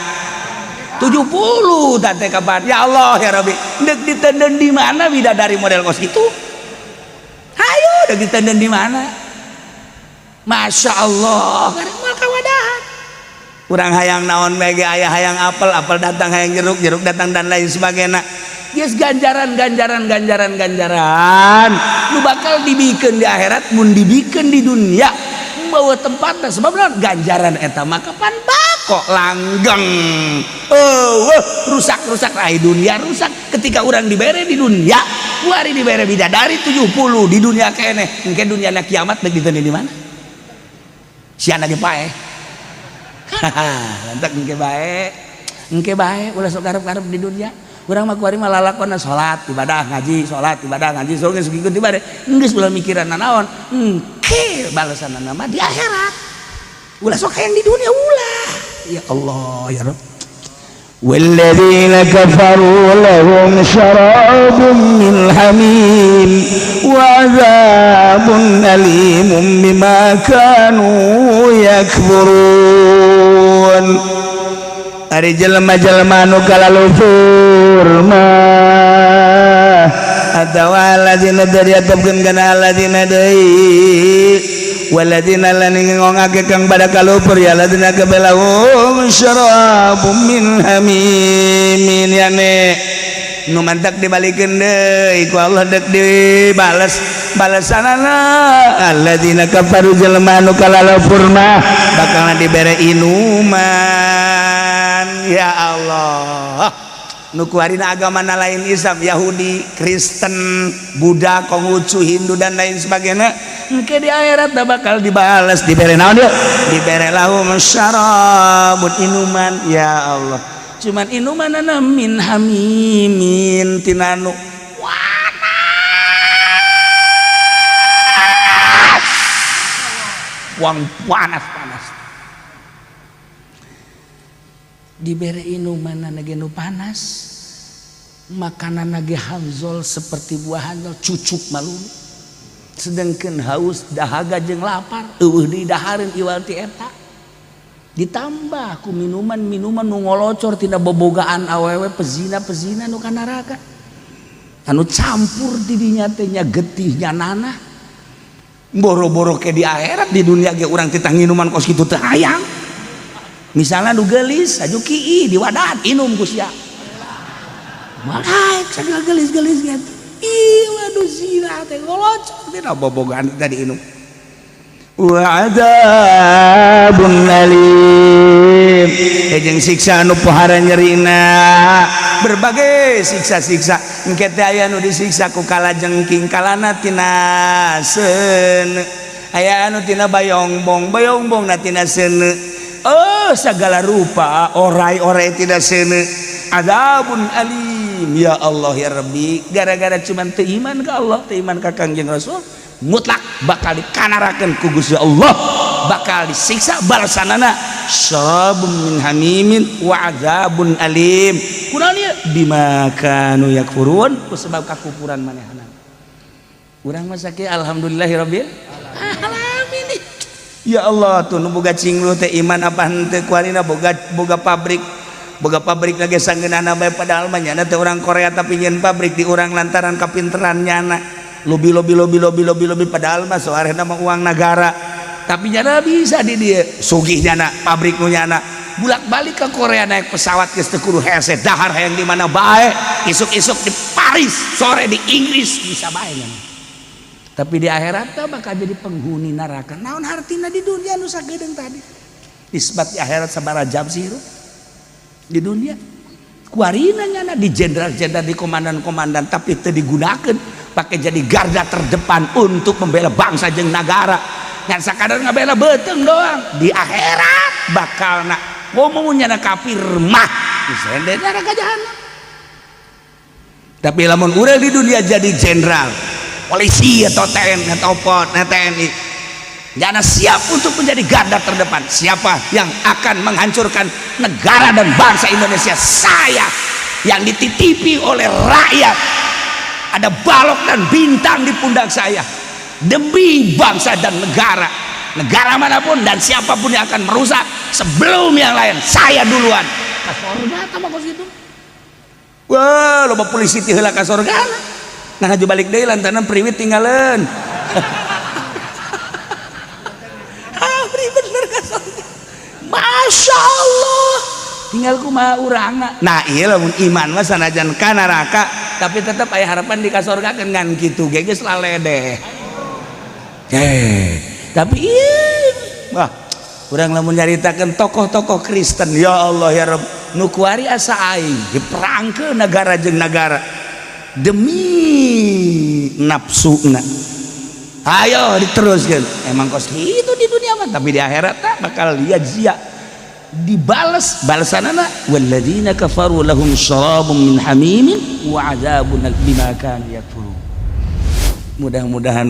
70 teh kapan. Ya Allah ya Rabbi, dek ditenden di mana bidadari model kos gitu? Hayu, dek ditenden di mana? Masya Allah, moal kawadahan. Urang hayang naon bae ge aya, hayang apel, apel datang, hayang jeruk, jeruk datang, dan lain sebagainya. Geus ganjaran, ganjaran, ganjaran, ganjaran nu bakal dibikeun di akhirat mun dibikeun di dunia bawa tempatnya. Sebab naon? Ganjaran eta mah kapan bako langgeng, oh rusak-rusak. Ai dunia rusak, ketika urang dibere di dunia kuari dibere bidadari 70 di dunia keneh, engke dunia na kiamat dek ditenden di mana? Sia ge paeh. Lantak engke bae, engke bae. Ulah sok garep-garep di dunia. Urang mah kuari mah lalakonna salat, ibadah, ngaji, salat, ibadah, ngaji, sok geus ngikuti ibadah geus, ulah mikiran nanaon. Engke balasanna mah di akhirat. Ulah sok hayang di dunia, ulah. Ya Allah ya Rabb. والذين كفروا لهم شراب من حميم وعذاب أليم بما كانوا يكفرون. Ari jelema-jelema nu kalalufur mah atawa alladzina dari atapkeun kana alladzina deui, waladina lan ngongake kang pada kalupur ya ladina kabelahum syarabum min hamimin, yane nu mantak dibalikeun deui ku Allah, dek dibales balesanana. Alladzina kafaru, jelema nu kalalupur mah bakal dibere inuman. Ya Allah, nu kuarina agama lain Islam, Yahudi, Kristen, Buddha, Konghucu, Hindu, dan lain sebagainya, engke di akhirat dah bakal dibales, dibere naon yeuh? Dibere lahum syarabun, inuman. Ya Allah, cuman inuman min hamimin, tina nu panas, wang panas panas. Dibere inuman ge nu panas, makanan ge hanzol, seperti buah hanzol, cucuk malu. Sedangkan haus dahaga jeung lapar euweuh didahareun iwal ti eta, ditambah ku minuman-minuman nu ngolocor tina bobogaan awewe pezina-pezina nu ka neraka, anu campur di dinya teh nya getih nya nanah. Boro-boro ke di akhirat, di dunia ge urang titah nginuman kos kitu teu hayang. Misalnya nu geulis aju kii diwadahan inum ku sia, maka sagala geulis-geulis gitu. Ih, waduh, zina teh ngolocor tina bobogaan tadi inum. Wa adzabun alim, jeung siksa anu pohara nyerina. Berbagai siksa-siksa engke teh aya nu disiksa ku kalajengking, kalana tina seuneu, aya anu tina bayongbong, bayongbong na tina seuneu. Oh, segala rupa orai-orai tina seuneu. Adzabun alim. Ya Allah ya Rabbi, gara-gara cuman teu iman ka Allah, teu iman ka Kangjeng Rasul, mutlak bakal dikanarakeun ku Gusti Allah, bakal disiksa. Balasanana syarabun min hamimin wa adzabun alim. Kunaon ieu? Bima kanu yakfurun, ku sebab kakufuran manehna. Urang mah sakieu, alhamdulillahirabbil alamin. Ya Allah, tuh nu boga cinglu teh iman apa henteu? Kuarina boga boga pabrik, boga pabrik lagi sanggeunana bae, padahal mah nyana teh orang Korea, tapi nyeun pabrik di urang lantaran kapinteran nyana, lobi lobi lobi lobi lobi lobi, padahal mah soalnya mah uang negara, tapi nyana bisa di dia sugih. Nyana pabrik nu nyana bulak balik ke Korea naik pesawat geus teu kudu hese, dahar hayang di mana bae, isuk-isuk di Paris, sore di Inggris bisa bae nyana. Tapi di akhirat bakal jadi penghuni neraka. Naon hartina di dunia nu sagedeung tadi nisbat di akhirat sabaraha jam sih hirup di dunia? Kuarina nyana di jenderal-jenderal, di komandan-komandan, tapi teu digunakan pakai jadi garda terdepan untuk membela bangsa jeung negara, ngan sakadar ngabela beuteung doang. Di akhirat bakal nak ngomongnya na kafir mah disende neraka jahanam. Tapi lamun urang di dunia jadi jenderal, polisi, atau TNI atau TNI, jangan siap untuk menjadi garda terdepan. Siapa yang akan menghancurkan negara dan bangsa Indonesia? Saya yang dititipi oleh rakyat, ada balok dan bintang di pundak saya demi bangsa dan negara. Negara manapun dan siapapun yang akan merusak, sebelum yang lain saya duluan ke surga. Tambah kos gitu. Wah, loba polisi ti heula ka surga. Nah, haju balik deui lantaran priwit tinggalan. Ah, bener ka surga. Masya Allah, tinggal kumaha urangna. Nah iya, lamun iman mah sanajan ka neraka tapi tetap aya harapan di kasorga kan. Ngan kitu ge geus laledeh. Eh, tapi iya, wah, urang lamun nyaritakeun tokoh-tokoh Kristen, ya Allah ya Rabb, nu kuari asa aing diperangkeun negara jeung negara demi nafsuna. Ayo diteruskan, emang kos itu di dunia mah, tapi di akhirat tak bakal lihat zia dibales. Balasanana walladzina kafaru lahum syarabun min hamimin wa adzabun bima kanu yakfurun. Mudah-mudahan.